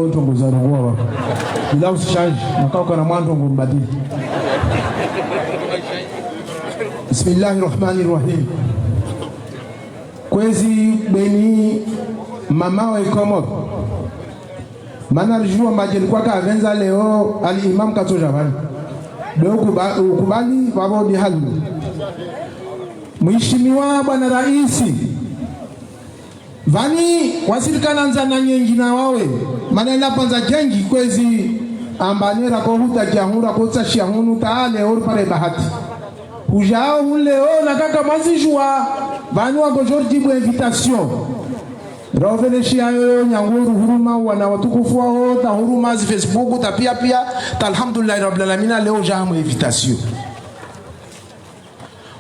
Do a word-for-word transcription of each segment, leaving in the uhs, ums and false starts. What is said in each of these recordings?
Ntrongo za rongowa wako. Bila usichange, makauka na mwa ntrongo mbadili. Bismillahirrahmanirrahim. Kwezi beni mama wa Komoro. Mana ridjuwa madjeli kwaka avendza leo, al-imam katsodja vani. Be ukuba-, ukubali, vavo ndi hali. Mheshimiwa bwana raisi, vani wasirikana ndzana nyengi na wawe, mana ila panza djengi kwezi amba nera ko huta djahura ko tsa shia hunu ta leo ripare bahati. Hudjao hunu leo na kaka mwazidjuwa, vani wangodjo ridjibu invitation. Raoveleshiya yo nyangu ruhuruma wana watukufu waho, ta huruma zi Facebook, ta piya piya, ta alhamdulillahi rabbil alamina, leo djaha mu invitation.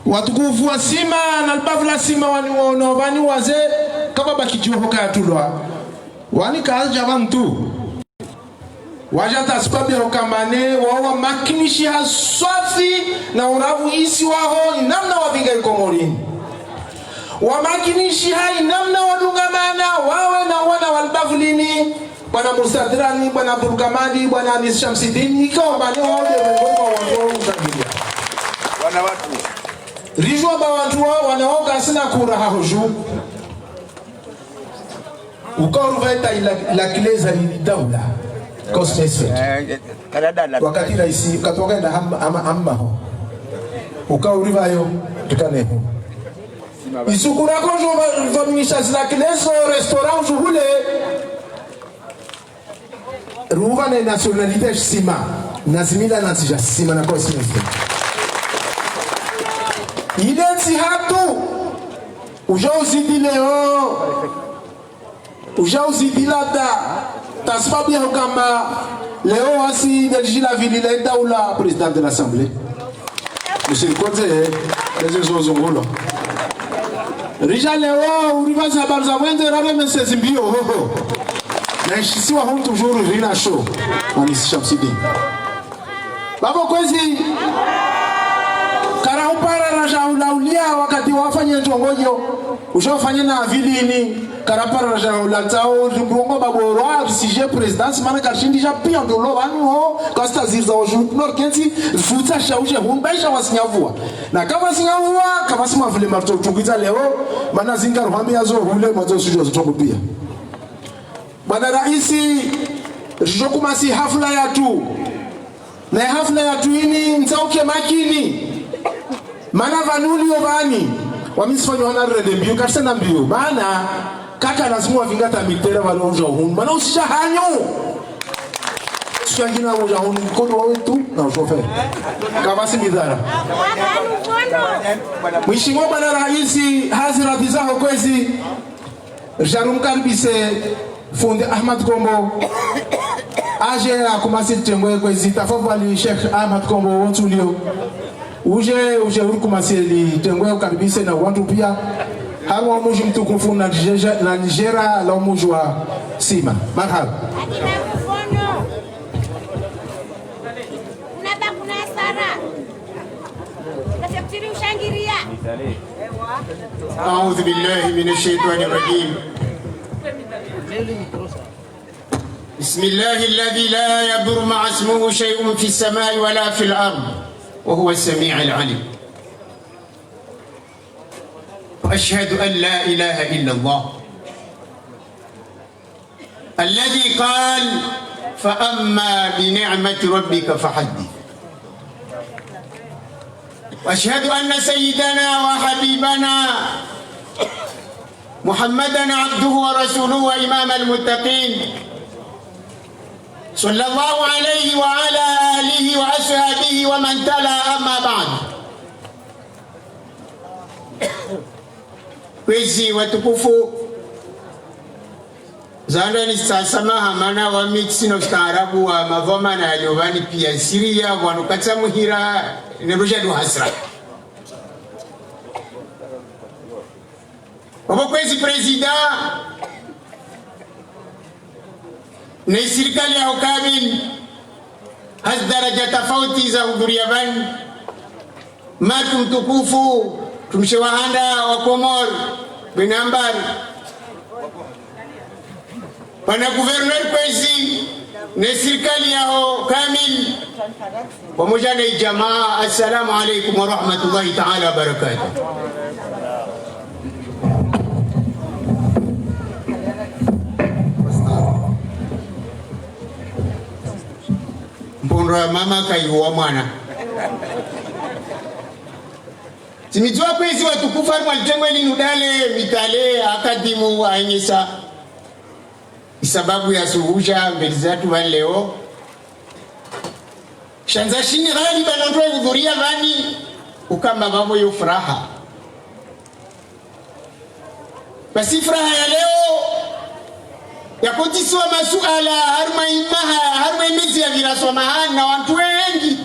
Watukufu wa Sima, na libavu la Sima wani waona, vani waze, kaba bakidjiwa hoka yatulwa. Wani kaja vantu. Waja ta sibabu ya ukamane, wawo wamakinishiha swafi na uravu isi waho, inamna wavinga Ikomorini. Wamakinishiha inamna wadungamana, wawe na wana wa libavu lini, bwana Mustadrani, bwana Abdul Kamali, bwana Anis Shamsidini, ika wamane wawo de mengoni mwa wandru wa ushangilia. Wana watu. Ridjuwa ba wandru wa, wana wawo kasina kura haho dju. Uka uruva ita ila, la clé za li daula. Cosme Esfet. Wakati raisi, wakati wakaenda ham-, ama, amaho. Uka uriva yo, tukaneho. Isukura kojo va-, vaminisha zila clé zo restaurant ujuhule. Ruva na nationalité ya Sima. Na zimila na zija Sima na Cosme Esfet. Ile ntsi hatru. Uja uzidi leo. Uja uzidi lada, ta sibabu ya hukamba, leo wasi, de lijila vili le daula, président de l'Assemblée. Monsieur le Conseiller, les autres zongolo. Rija leo, uriva za habari za mwende, rare message mbio, ho, ho. Na ishisiwa hunu toujours, rina show. Anis Shamsidini. Babo kwezi, kara upara raja ulaulia wakati wafanye ntrongo yo, uja ufanye na avilini, kara para raja ulatsao, limrongo babo roi, risije présidence, mana kashindi ja piya ndolo vanu ho, kasta zirza oju, nor kensi, futsa sha uje hun, baisha wasinyavua. Na kama sinyavua, kama sima vile marto utungiza leo, mana zinga ruhambi yazo hule, mazo sujo zotongo piya. Bwana raisi, rijo kumasi hafla yatru. Na hafla yatru ini, ntsauke makini. Mana vanu ulio vani, wami sifanyo wana rende mbio, karisena mbio. Mana, kaka lazimu wavinga ta mitera vanu uja hunu. Mana usija hanyu. Siku yangina uja hunu, kodo wawe tu, na ushofe. Kavasi midhara. Mheshimiwa bwana raisi, hazi radhi zaho kwezi. Jarumkaribise fundi Ahmad Kombo. Aje akumasi tengwe kwezi, tafadhali Sheikh Ahmad Kombo, wontsi ulio. Uje, uje urikumasi li tengwe ukaribise na wandru piya. Harumwa muji mtukufu na Nigeria, na Nigeria la muji wa Sima. Marhaba. Kuna ba kuna sara. Kuna sektiri ushangiria. أعوذ بالله من الشيطان الرجيم. بسم الله الذي لا يضر مع اسمه شيء في السماء ولا في الأرض وهو السميع العليم. وأشهد أن لا إله إلا الله الذي قال: فأما بنعمة ربك فحدث. وأشهد أن سيدنا وحبيبنا محمدا عبده ورسوله وإمام المتقين، صلى الله عليه وعلى آله وأصحابه ومن تلا، أما بعد. Kwezi watukufu, zanda ni sasamaha mana wami tsina ustaarabu wa mavoma na yaliovani piya siriya, wanu katsa muhira, ne ruja du hasra. Wabo kwezi prezida, ne sirikali ya hukabili, hazi daraja tafauti za hudhuriya vani, mtru mtukufu, mtrumshe wa handa wa Komori, Benambari. Bwana gouverneur kwezi, ne sirikali yaho kamili, pamoja ne djamaa. Assalamu alaikum wa rahmatullahi ta'ala wa barakatuh. Mpondo ya mama kayiwa mwana. Tsimidzuwa kwezi watukufu harimwa litengwe linu dale, mitale, akadimu, anyesa. Isababu ya suhudja mbeli zatru pvanu leo. Shandza shini ghaliban wandru wahudhuria pvanu, ukamba pvapvo yo furaha. Basi furaha ya leo, yakotsisiwa masuala, harumwa imaha, harumwa imezi yapvira swamahani na wandru wengi.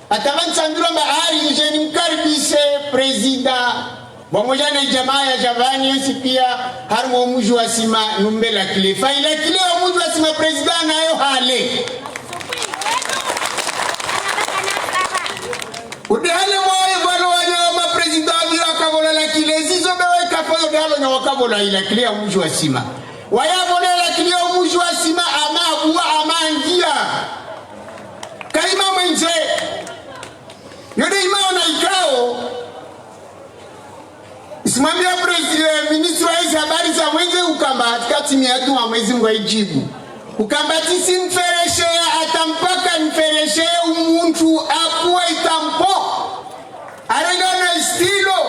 Hata pvanu tsambirwa mba hari, nidje nimkaribishe prezida, pamoja ne djamaa yadja pvanu yontsi pia, harumwa omdji wa Sima, numbe la clé. Fa ila clé yomdji wa Sima, prezida nayo hale. Ude hale mwaye pvalo wanya maprezida wapvira wakapvola la clé, zizo be weka pvo yo dalo na wakapvola ila clé yomdji wa Sima. Waya pvola la clé yomdji wa Sima, ama abuwa, ama angia. Kayima mwendze. Yo de imaona ikao. Isimwambia prezi-, eh, ministre wa ezi habari za mwendze ukamba, katika timu yatru wa mwezi mwa idjibu. Ukamba tsi simferesheya, hata mpaka niferesheya umuntru apuwe itampo. Arenge na stylo,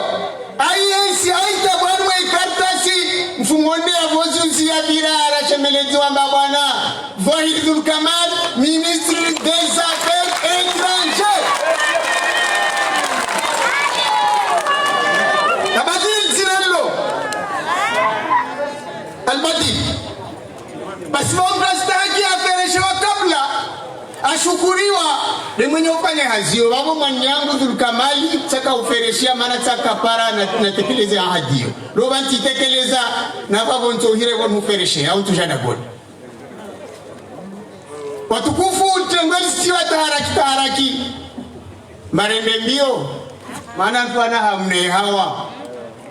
ayi ensi, ayi tabu harumwa ikartasi, mfumone ya pvozi uzi yapvira, arashemelezi wamba bwana Dhoihir Dhoulkamal, ministre des Affaires Étrangères. Abadili dzina lilo. Albadili. Basi pvo mdru astahiki afereshewa kabla ashukuriwa, ne mwenye ufanya hazi yo. Pvapvo mwananyangu Dhoulkamal, tsaka uferesheya, mana tsaka para na, natekeleze ahadi yo. Lopva ntsitekeleza, na pvapvo ntsohire pvo nuferesheya, au ntsudja dagoni. Watukufu, litengwe lisiwa taharaki, taharaki. Marende mbio, mana ntsu wana hamne hawa.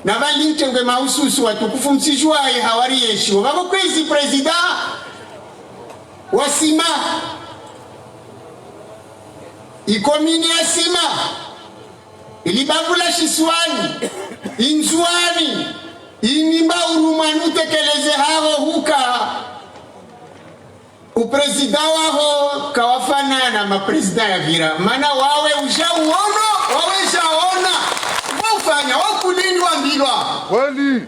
Na pvali litengwe mahususi watukufu mtsijua ye hawa riyeshiwo. Pvapvo kwezi prezida wa Sima. Ikomini ya Sima. Ili bavu la Shisiwani. Indzuwani. Inimba urumwa nutekeleze haho huka. Uprezida waho kawafanana maprezida yapvira. Mana wawe uja uono, wawe ja ona. Wofanya, wakulini wambilwa. Kweli.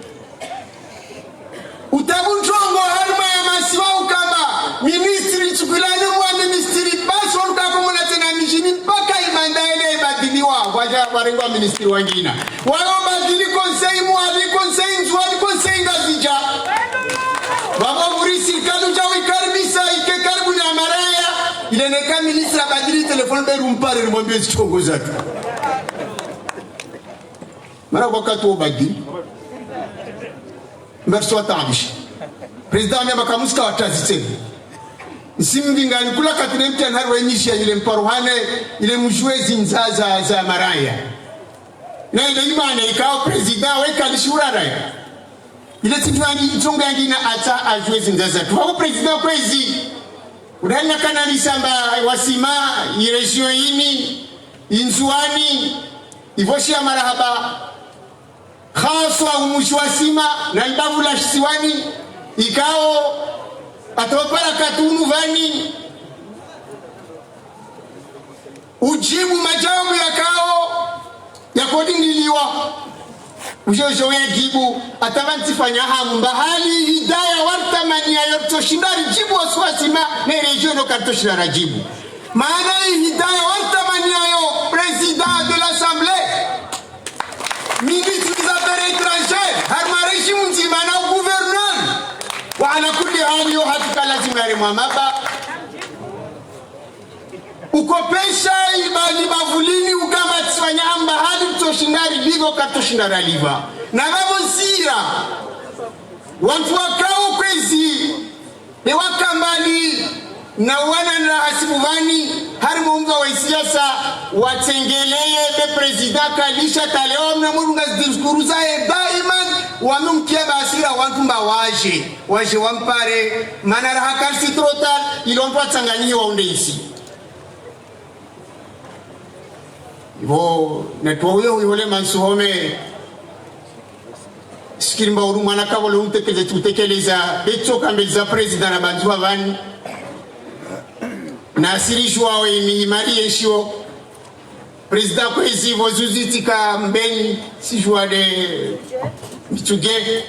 Utabu ntrongo harumwa ya masiwa ukamba, ministri tsukulani mwa ministri, basi waluka komona tsena midjini mpaka imanda ele ibadiliwa, waja warengwa ministri wangina. Walo badili conseil Mwali, conseil Ndzuwani, conseil Ngazidja. Pvapvo muri sirikali uja wikaribisa, ike karibu na maraya. Ile neka ministre abadili telefoni be rumpare rumwambie zitrongo zatru. Mana wakati wo badili. Merci wa tabishi. Prezida ame makamuska wa tazi tsena. Nsimbi ngani kula katine mtihani hari wenyisha ile mparuhane, ile mdjuwe zindza za, za maraya. Na ile imane ikao prezida weka lishura raya. Ile tsintu yangi, ntsonga yangi na ata adjuwe zindza zatru. Pvapvo prezida kwezi. Udani na kanani samba wa Sima, irejiyo ini, Indzuwani, ipvoshiya marahaba. Haswa umdji wa Sima, na libavu la Shisiwani, ikao, atopara katunu pvani. Ujibu majawabu yakao yakodingiliwa. Ujojo ya jibu, hata pvanu tsifanya hamu, mba hali hidaya wartamania yo ritsoshinda rijibu wasi wa Sima, ne rejiyo no karitsoshinda rajibu. Mana hidaya wartamania yo, président de l'Assemblée, ministre des Affaires étrangères, harumwa régime ndzima na gouverneur, wa ala kulli hali yo hatuka lazima yare mwa maba. Ukopesha ibali bavulini ukamba tsifanya amba hali tsoshinda riliva, katsoshinda raliva. Na vavo zira, wantru wakao kwezi, be wakambani, na wana na hasibu vani, harimwa umva wa siasa, watsengeleye, be prezida kalisha taleo, mna murunga zidiskuru zahe, daiman, Wami mkia basira wantru mba waje, waje wampare, mana raha karisi trop tard, ilo wantru watsanganyihe waunde intsi. Ivo, netwa huyo huyo le mansuhome, sikiri mba uru mwana kavole umtekeleze, tutekeleza, betso kambeliza président na bandzwa vani. Na siri juwa we imi imari yeshiwo. Président kwezi vo zuzi tsika mbeni, si juwa de mitsuge.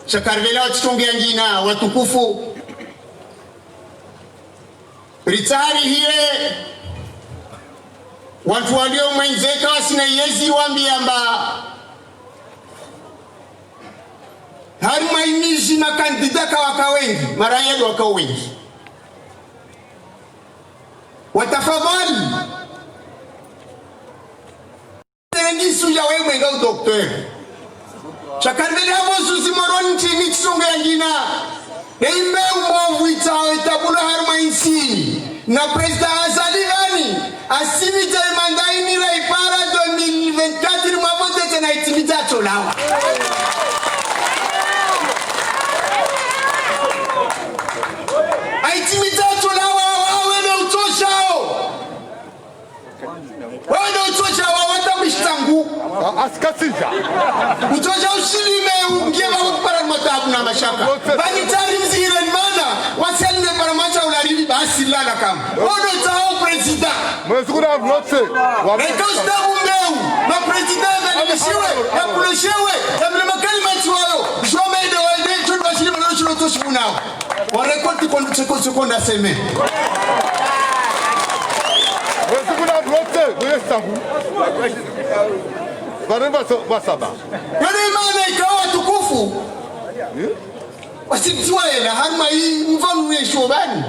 Sha karivela watsitronge yangina, watukufu. Ritsari hiye, wantru walio mwendze ka wasina yezi wambiya mba, harimwa imiji makandida kawaka wengi, maraya ndo waka wengi. Watafadhali. Ngisu ya we mwenga u docteur. Sha karivela vo zuzi Moroni ntsini tsisonga yangina. Neimbe umbovu itsaho itabulo harimwa intsini. Na président Azali vani, asimidza imanda ini ra ipara deux mille vingt-quatre mwavo tete na itimiza tsolawa. Aitimiza tsolawa, wawe ne utsoshao. Wende utsoja wa wata mishtangu. A-, asikasija. Utsoja ushilime ungie wa utupara matabu na mashaka. Vani tari mzihire ni mana, wasiali ne para macha ularili basi lala kama. Wende utsao président. Mwezi kuna vlote. Wa- Reka ustabu mbeu, ma président ya nalishiwe, ya kuleshewe, ya mle makali machiwayo. Shome ide wende, chudu washilime na ushilo toshibu nao. Warekolti kondu tseko sekonda seme. Wezi kuna vlote, wezi sahu. Vare vasa-, vasaba. Yone imana ikawa tukufu. Eh? Wasitsiwa yela, harumwa yi mvanu ne shobani.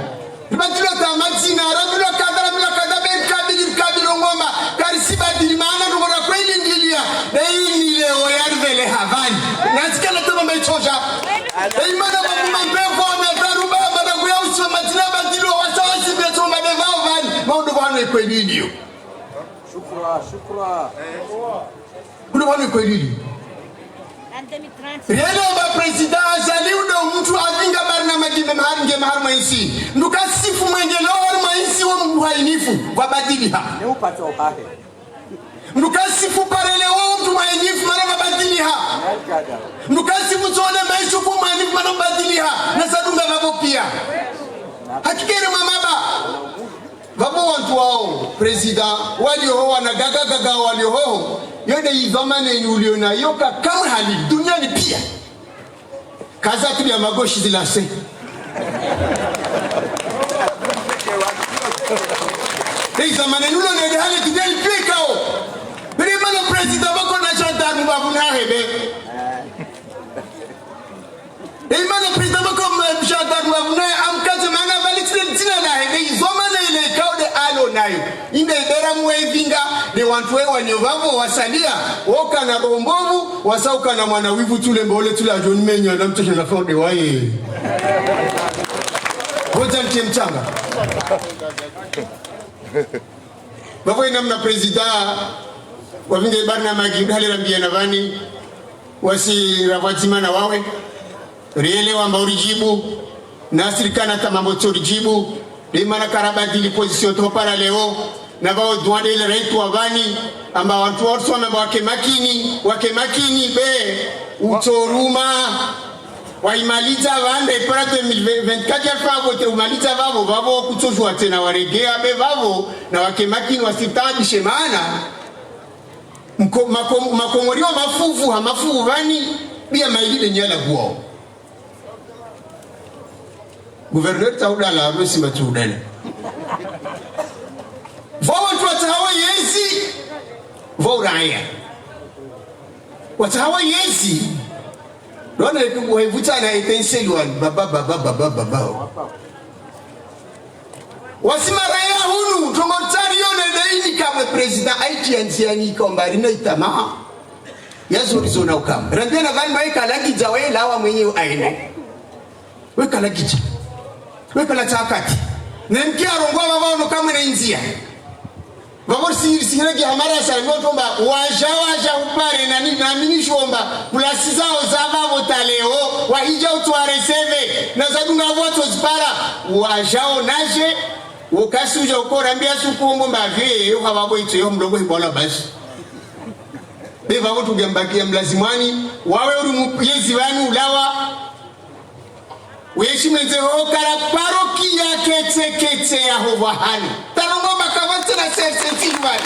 Ribadilwa ta madzina, rabadilwa kadha, rabadilwa kadha, be kabili, kabili ngoma. Karisi badili mana ndrongo ra kweli ndiliya. Be ini leo yarivele havani. Nasikala tama mbe choja. Be imana ba kuma mpevo na taruba, mana kuya uswa madzina badilwa, wasa wasi be toma de vao vani. Maudu vanu kweli ndiyo. Shukra, shukra. Kuno vanu kweli ndiyo. Rielewa ba président Azali undo mtu avinga barnamaji mema haringe maharumwa intsi. Nduka sifu mwengelo harumwa intsi wo mhainifu, vabadiliha. Ne upata uhahe. Nduka sifu parele wo mtu mhainifu, mana vabadiliha. Nduka sifu zone maisha ku mhainifu, mana vabadiliha. Na sadunga vavo pia. Hakikere mamaba. Vavo wantru wao, président, walio ho, wana gaga gaga walio ho, yo nde idhwamana yinu ulio nayo ka kamwe hali duniani pia. Kaza tu ya magoshi zilase. Nde idhwamana yinu ulio nayo nde hali duniani pia ikao. Bele mana président vako na gendarme vavo na hebe. Imana président vako ma-, gendarme vavo naye amkaze mana vali tsile dzina lahe, nde idhwamana ile ikao nde alo nayo. Inde ibera mwe vinga, nde wantru we wanyo vavo wasalia, woka na roho mbovu, wasauka na mwana wivu tule mbole tule ajoni menyo, na mtoshe na faude waye. Hoja ntie mtsanga. Vavo ina mna président, wavinge barnamaji, udale rambiya na vani, wasi ravwadzima na wawe, rielewa mba urijibu, na sirikana tamambo tso urijibu, de mana karabadili position to para leo, na vao dwande ile raitu wa vani, amba wantru wa urswa mba wake makini, wake makini be, utsoruma, waimaliza vande para deux mille vingt-quatre ya favo te umaliza vavo, vavo kutsojua tsena waregea be vavo, na wake makini wasitabishe mana, mko-, mako-, makomori wa mafuvu, ha mafuvu vani, biya maili de nyala guao. Gouverneur tsaudala, mesi matsaudala. Vao wantru watsahawo yezi, vao uraya. Watsahawo yezi. Lwana eku, wa evuta na étincelle wani, baba, baba, baba, baba. Wasi maraya hunu, trongo tsari yone de ini kamwe président aiti ya ndziani ikombari na itama. Ya zori zona ukama. Rambiya na vani maika lagidza we lawa mwenye aende. Weka lagidza. Weka la tsakati. Ne mkia rongoa vavo no kamwe na indzia. Vavo risiri sihiregi hamara sala, mi otomba, waja, waja upare, na ni, na mi nishomba, plasi zawo za vavo taleo, wahidja utware seve, na zadunga vavo tozipara, waja onaje, wokasi uja ukora, mbia suku ombo mbavye, yo havavo itso, yo mlongo hibwala basi. Be vavo tugembakia mlazimwani, wawe uri mu, yezi vanu ulawa, weshi mwenze ho kara parokia ketse ketse ya hovahani. Tarongo makavati na serse tiwali.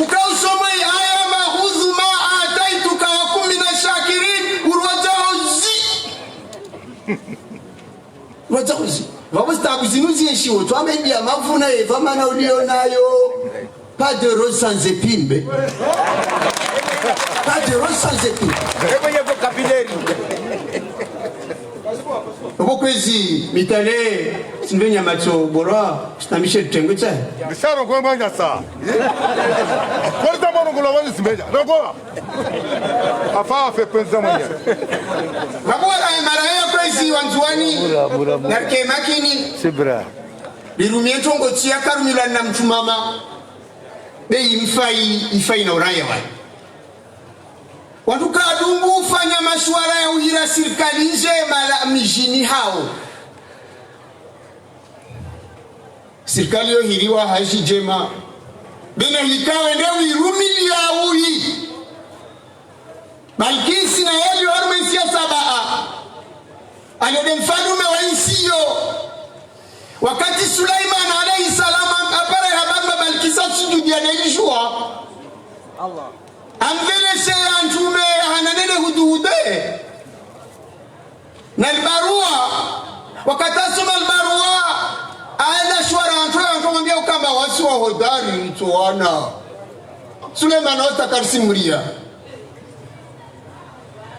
Uka usoma i aya mahudhu ma ataituka wa kumi na shakirin, urwadza ozi. Urwadza ozi. Vavo zitabu zinu zienshiwo, twambe ndia mavuna eva mana ulio nayo. Pas de rose sans épines. Pas de rose sans épines. Ebo ye vocabulaire. Obo kwezi mitale, simbe nyamatso borwa, sitamishe tengo tsa. Bisaro kwa mwanya sa. Kwa nini mwana ngula wani simbeja? Noko. Afa afe kwenza mwanya. Vavo wala mara ya kwezi wandzuwani. Mura, mura, mura. Narike makini. Sibra. Lirumie ntrongo tsi ya karumilwa na mtrumama. Be imfai, ifai na uraya wani. Wandru kadungu ufanya mashwara ya uhira sirikali ndjema la mijini hawo. Sirikali yo hiriwa haji ndjema. Be na hika wende uirumilia uyi. Balkisi na yeli harumwa entsi ya Sabaa. Alio nde mfalume wa entsi iyo. Wakati Sulaimana alayhi salam apara habari mba Balkisa sujudia na ijuwa. Allah. Amveleshe ya ntrume ya hananele huduhude. Na libaruwa, wakati asoma libaruwa, aenda shwara wantru, wantru wamwambia ukamba wasi wa hodari, itso wana. Sulaimana wasi takarisimulia.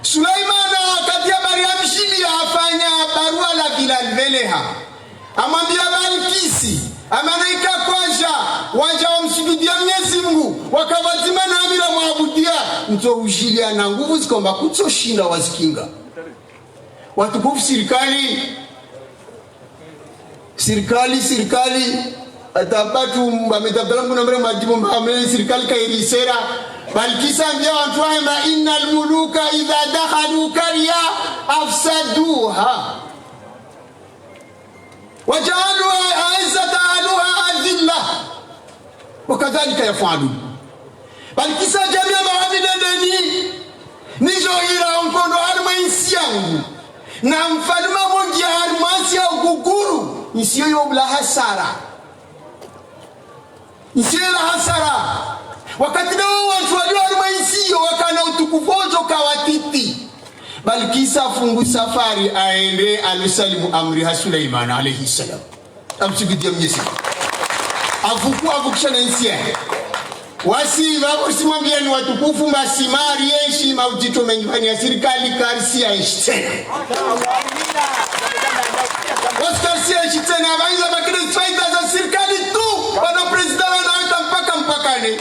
Sulaimana wakati habari ya mshilia afanya baruwa la vila liveleha. Amwambia Balkisi, amana ika kwaja, waja wamsujudia Mnyezi Mungu, wakavadzima na amira mwabudia, ntso ujilia na nguvu zikomba kutso shinda wazikinga. Watukufu sirikali, sirikali, sirikali, hata pvatsu mba meta bala mbu na mre madibu mba mre sirikali kairi sera, Balkisa ambia wantru wahe mba, إن الملوك إذا دخلوا قرية أفسدوها. وجعلوا أعزة أهلها أذلة وكذلك يفعلون. Balkisa jamia mawami nendeni, nijo ira onkondo harumwa entsi yangu. Na mfalume mongi harumwa entsi ya uguguru, entsi iyo yo bula hasara. Entsi iyo la hasara. Wakati na wo wantru walio harumwa entsi iyo wakana utukufu ojo kawatiti. Balkisa afungu safari aende alo salimu amri ha Sulaimana alayhi salam. Amsujudia Mnyezi. Avuku, avukisha na entsi yahe. Wasi, vavo simwambiani watukufu, mba simari enshi maudito mengi vani ya sirikali karisi ya enshi tsena. Wasi karisi ya enshi tsena, vaiza makine faida za sirikali tu, wana prezida wana hata mpaka mpakane.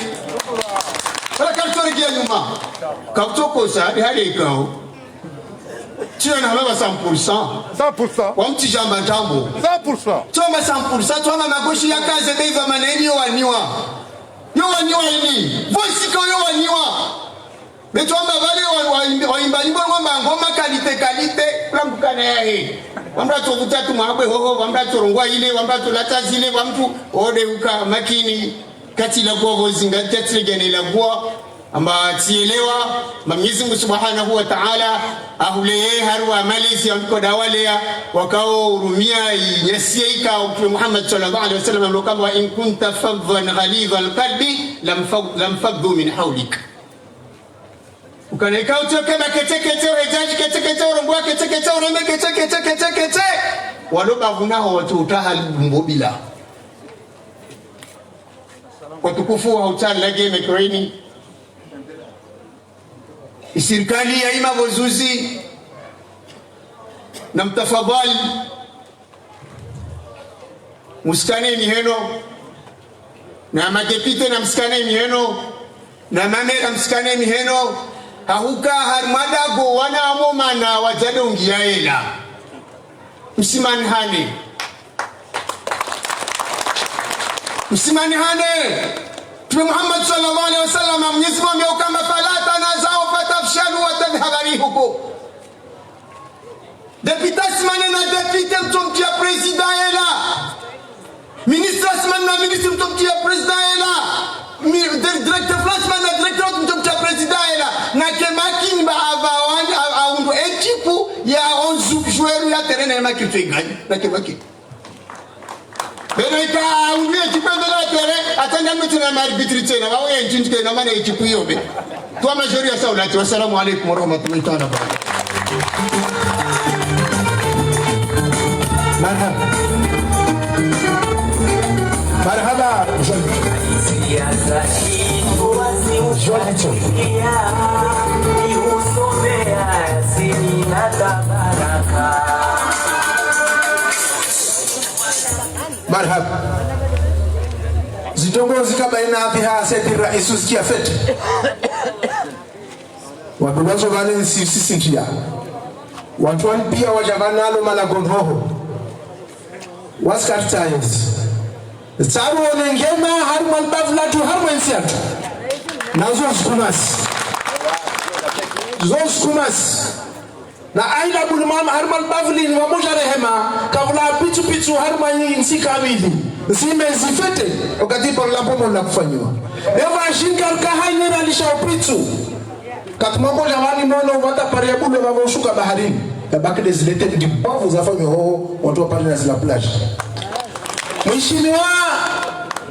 Wala karisi waregia nyuma. Kavutokosa, ni hali ikao. Tiyo na hama cent pour cent. Cent pour cent. Wamtijamba ntambo. Cent pour cent. Tiyo ma cent pour cent, tiyo ma magoshi ya kaze beiva maneni yo waniwa. Yo waniwa ini. Voice ko yo waniwa. Beto amba vale wa, wa, waimba nyimbo ngoma, ngoma qualité, qualité. Kula mkana yahe. Wamra to kutatu mahabwe hoho, wamra to rongwa ile, wamra to lata zile, wamtu ode uka makini. Kati la kuwa vozinga, kati la gane la kuwa. Amba tsielewa, mba Mnyezi Mungu Subhanahu wa Ta'ala, ahuleye harumwa malezi ya mkoda waleya, wakao urumia inyasiye ika Mtume Muhammad sallallahu alaihi wasallam, amloka amba, وإن كنت فظا غليظ القلب لانفض-، لانفضوا من حولك. Ukana ika utsoke makete kete, uhejaji kete kete, uromboa kete kete, ureme kete kete, kete kete. Walo bavuna ho watu utaha mbobila. Watukufu wa utani lage mekreni. Isirikali ya ima vozuzi. Na mtafadhali. Musikane miheno. Na madepite na musikane miheno. Na mamera musikane miheno. Hahuka harumwa dago wana amo mana wajadongi ya ela. Msimanihane. Msimanihane. Mtrume Muhammad swallallahu alayhi wa sallam, Mwenyezi Mungu hamba ukamba, فلا تنازعوا فتفشلوا وتذهب ريحكم. Député asimane na député, mtso mtria président yela. Ministre asimane na ministre, mtso mtria président yela. Mi-, di-, directeur fulani asimane na directeur, mtso mtria président yela. Nake makini ba ava wani, a-, aundu ekipu ya onze joueurs ya terrain, nake makini tsu iganye. Nake makini. Beno ika aundu ekipu ya terrain, atanga mtu na ma arbitre tsena, wao ye ntsinti kena mana ekipu iyo be. Twa majori ya saulati. Wassalamu alaikum warahmatullahi taala wabarakatuh. Marhaba. Marhaba, Johnny. Johnny Cho. Marhaba. Zitrongo zika baina apvi ha Said Rais usikia fete. Wandru wazo vale nsi, sisi ntia. Wandru wani pia waja vanu lo malago ndroho. Wasikatayezi. Tsaru one ngema harimwa libavu latru, harimwa entsi yatru. Nazo zikumasi. Zo zikumasi. Na aila buli mama harimwa libavu lini wamoja rehema, kavula pitsu pitsu harimwa yi ntsi kamili. Ntsi mezi fete, wakati paro la pomo la kufanyiwa. Eva shinga rika hanyera lisha upitsu. Katuma ko javani mono wata pare ya bulu vavo ushuka baharini. Ya baki de zilete ndi bavu zafanyiwa ho, wandru wa pare na zila plage. Mheshimiwa,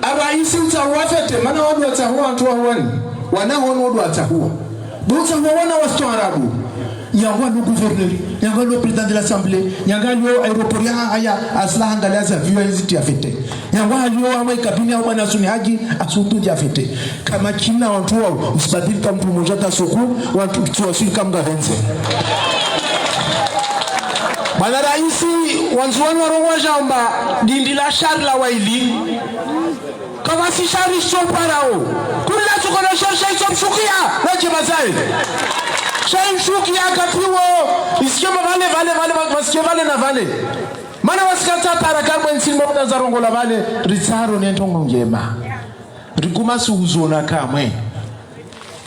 a raisi utsahuwa fete, mana wandru watsahuwa wandru wa huwani. Wana hono wandru watsahuwa. Bo utsahuwa wana wa staarabu. Nyangwa lo gouverneur, nyangwa lo président de l'Assemblée, nyangwa lo aéroport ya Hahaya, asila hangalia za viwa nziti ya fete. Nyangwa lo awe kabini ya bwana Suni Haji, asutu ya fete. Kama kina wandru wao, usibadili kama mndru mmoja ta suku, wandru tsu waswili kama ngavenze. Bwana raisi, wandzuwani warongowa jamba, dindi la shari la waili. Kavwasi shari sho parao. Kula tsuko na shari sho mshukia, wache mazae. Sho mshukia katiwo, isikie vale, vale, vale, va-, vasikie vale na vale. Mana wasikatsa para karmwe ntsi mboda za rongola vale, ritsaro ne ntrongo ngema. Rikumasi uzona kamwe.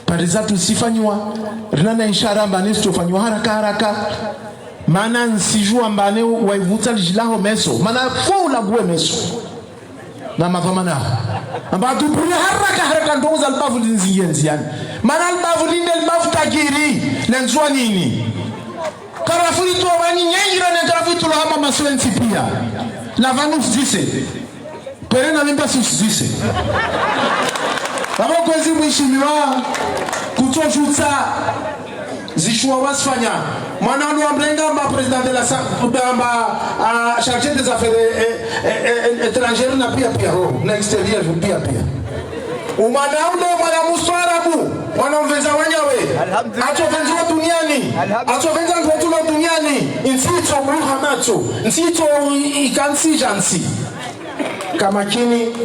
Pariza tusifanyiwa, rina na ishara mbani zitsofanyiwa haraka haraka. Mana ntsijua mbani waivutsa lijilaho meso. Mana fo ulaguwe meso. Na mapvamanaho. Amba atupure haraka haraka ndrongo za libavu linzi yenzi yani. Mana libavu linde libavu tajiri, le Ndzuwani. Karafuri tu wani nyengira ne karafuri tu lo hama maswensi pia. La vanu fzise. Pere na mimba susuzise. Vavo kwezi mheshimiwa, kutsoshutsa, zishuwa wasifanya. Mwana wanu wa mrenga amba président de la sa-, amba, ah, chargé des affaires, eh, eh, eh, étrangères na pia pia, ho, na extérieures pia pia. Umwana ule mwana mstaarabu, mwana mvenza wanyawe. Alhamdulillah. Atsovenza wa duniani. Alhamdulillah. Atsovenza ntsu wa duniani. Ntsi itso muha matso. Ntsi itso i-, i-, ikansi jansi. Kamakini.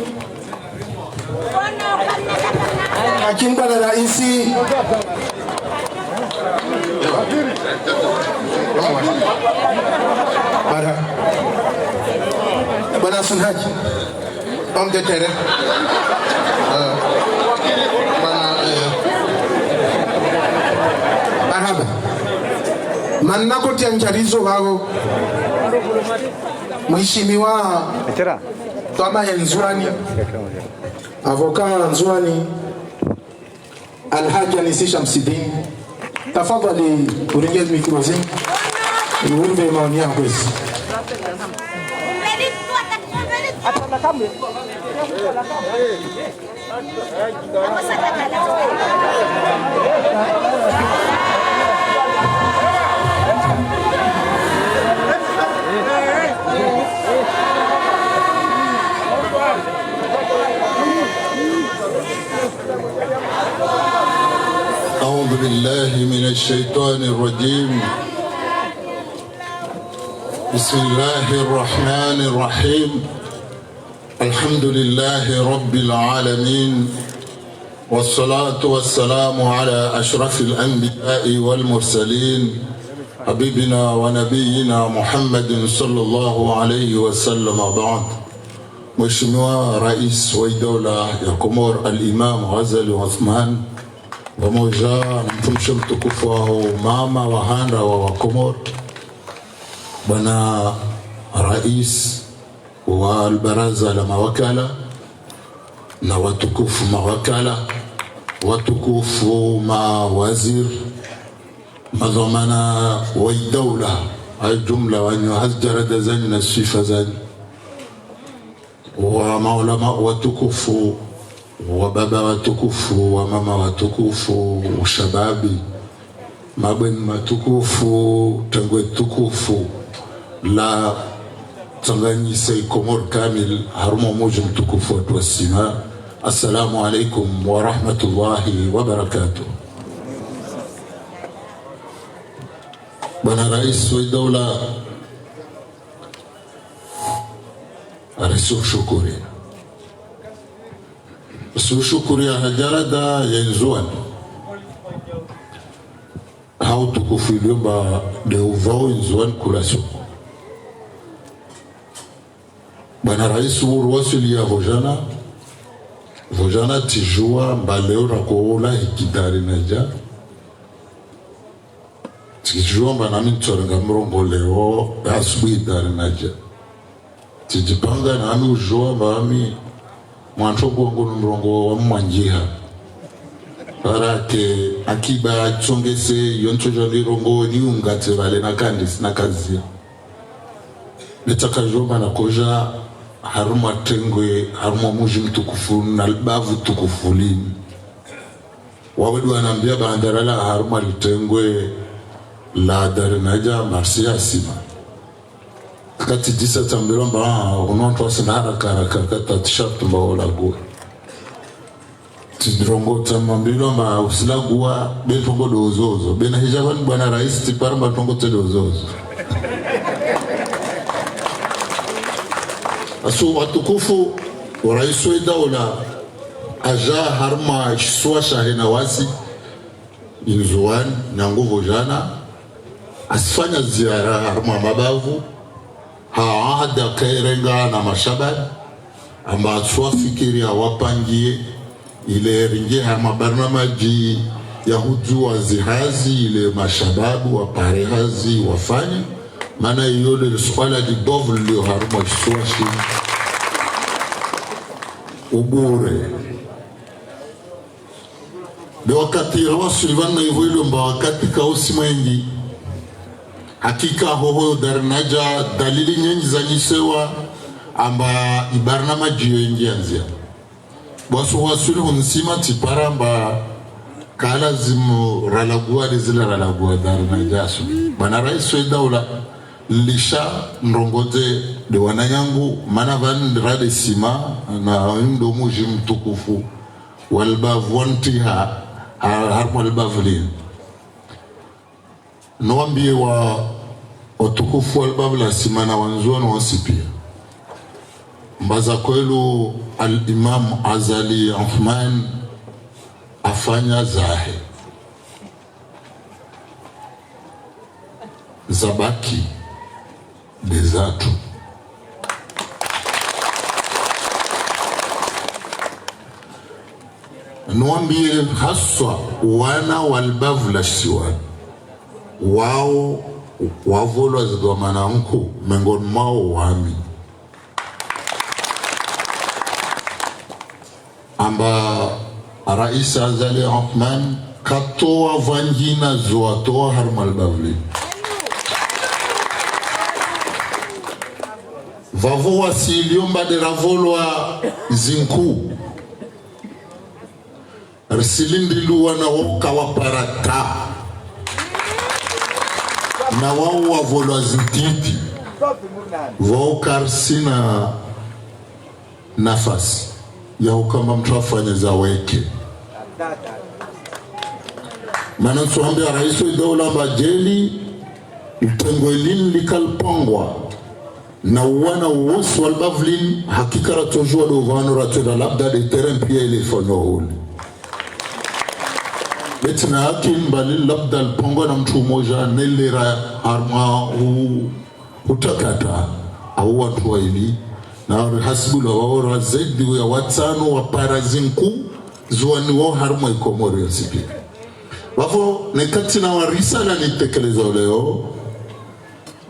Kamakini bwana raisi. Bwana. Bwana Suni Haji. Homme de terrain. Eh, bwana, eh. Marhaba. Mana koti ya njarizo vavo. Mheshimiwa. Twama ya Ndzuwani. Avocat Ndzuwani. Alhaji Anisi Shamsidine. Tafadhali, uringe micro zinu. Uringe maoni yako kwezi. أعوذ بالله من الشيطان الرجيم. بسم الله الرحمن الرحيم. الحمد لله رب العالمين. والصلاة والسلام على أشرف الأنبياء والمرسلين. حبيبنا ونبينا محمد صلى الله عليه وسلم وبعد. Mheshimiwa Rais wa Daula ya Komori, Al-Imam Azali Assoumani, pamoja na mtumishi mtukufu waho mama wa handa wa, wa Komori, bwana Rais wa Baraza la Mawakala, na watukufu mawakala, watukufu mawaziri, madhwamana wa daula, ha jumla wanyu, ha zijarada zanyu na swifa zanyu, wa maulama watukufu, wa baba watukufu, wa mama watukufu, ushababi, mabweni matukufu, tengwe tukufu la tsanganyisa Komori kamili, harumwa mudji mtukufu wa Sima. Assalamu alaikum wa rahmatullahi wa barakatuh. Bwana Rais wa Daula, arisi ushukuri. Ushukuri ya hajarada ya Ndzuwani. Ha utukufu ilio mba de uvao Ndzuwani kula suku. Bwana Rais, uru waswili ya vojana, vojana tsidjuwa mba leo rakola hiki Darinadja. Tsidjuwa mba nami ntsorenga mrongoo leo asubuhi Darinadja. Tsidjipanga nami udjuwa mba nami mwantru wangu no mrongoo wa mwandziha. Barake akiba tsongese, yo ntsodjo nirongoo ni ungatse vale na kandisi na kazia. Nitsaka djomba nakodja harumwa tengwe, harumwa mudji mtukufu na libavu tukufu lini. Wawe ndo wanambia bandara la harumwa litengwe la Darinadja, marsi ya Sima. Kati disa tsambilwa mba, ah, unu wantru wasina haraka haraka, kata t-shirt mba ulaguwa. Tsirongoa tsambilwa mba usilaguwa, be ntrongo ndo zozo. Be nahidja kwani bwana Rais, tsipara mba ntrongo tse ndo zozo. Asu watukufu, wa Rais wa Daula, adja harumwa shisiwa shahe na wasi, Ndzuwani, na nguvu djana, asifanya ziara harumwa mabavu, ha ahadi akayirenga na mashababi, amba aswafikiri awapangie, ile ringie harumwa barnamaji ya hudjuwa zihazi, ile mashababu wapare hazi wafanye, mana iyo le suala libovu lilio harumwa shisiwa shini. Ubure. Be wakati rawaswili vanu na ivo ilio mba wakati kausi mwendji. Hakika hoho Darinadja dalili nyendji zanyisewa amba ibarnamaji yo indji ya ndzia. Bwasu waswili hunu Sima tsipara mba kalazimu ralaguwa de zila ralaguwa Darinadja asu. Bwana Rais wa Daula, lisha ndrongo ze de wananyangu, mana vanu rade Sima na ndo mudji mtukufu wa libavu wa ntsiha, ha-, harumwa libavu lini. Niwambie wa, watukufu wa libavu la Sima na Wandzuwani wontsi pia. Mba za kweli Al-Imam Azali Assoumani afanya zahe. Zabaki de zatru. Niwambie haswa wana wa libavu la shisiwani, wao wavolwa zidhwamana nkuu, mengoni mwao wami. Amba Rais Azali Assoumani katowa vwandjina zo atowa harumwa libavu lini. Vavo wasi ilio mba de ravolwa zinkuu. Risilindiliwa na wao kawapara ta. Na wao wavolwa zintiti. Vao karisina nafasi ya ukamba mtru afanye za weke. Mana ntsuambia Rais wa Daula mba djeli, litengwe lini likalipangwa na wana wontsi wa libavu lini, hakika ratsodjuwa do vanu ratswenda labda de terrain pia ile ifanywa hule. Beti na haki mbali labda lipangwa na mtru mmoja, nele ra harumwa u-, utakata, au wantru waili, Na warihasibu la waora zaidi ya watsanu wapara zinkuu ziwaniwao harumwa Ikomori yontsi pia. Vavo, neka tsina warisala nitekeleza leo,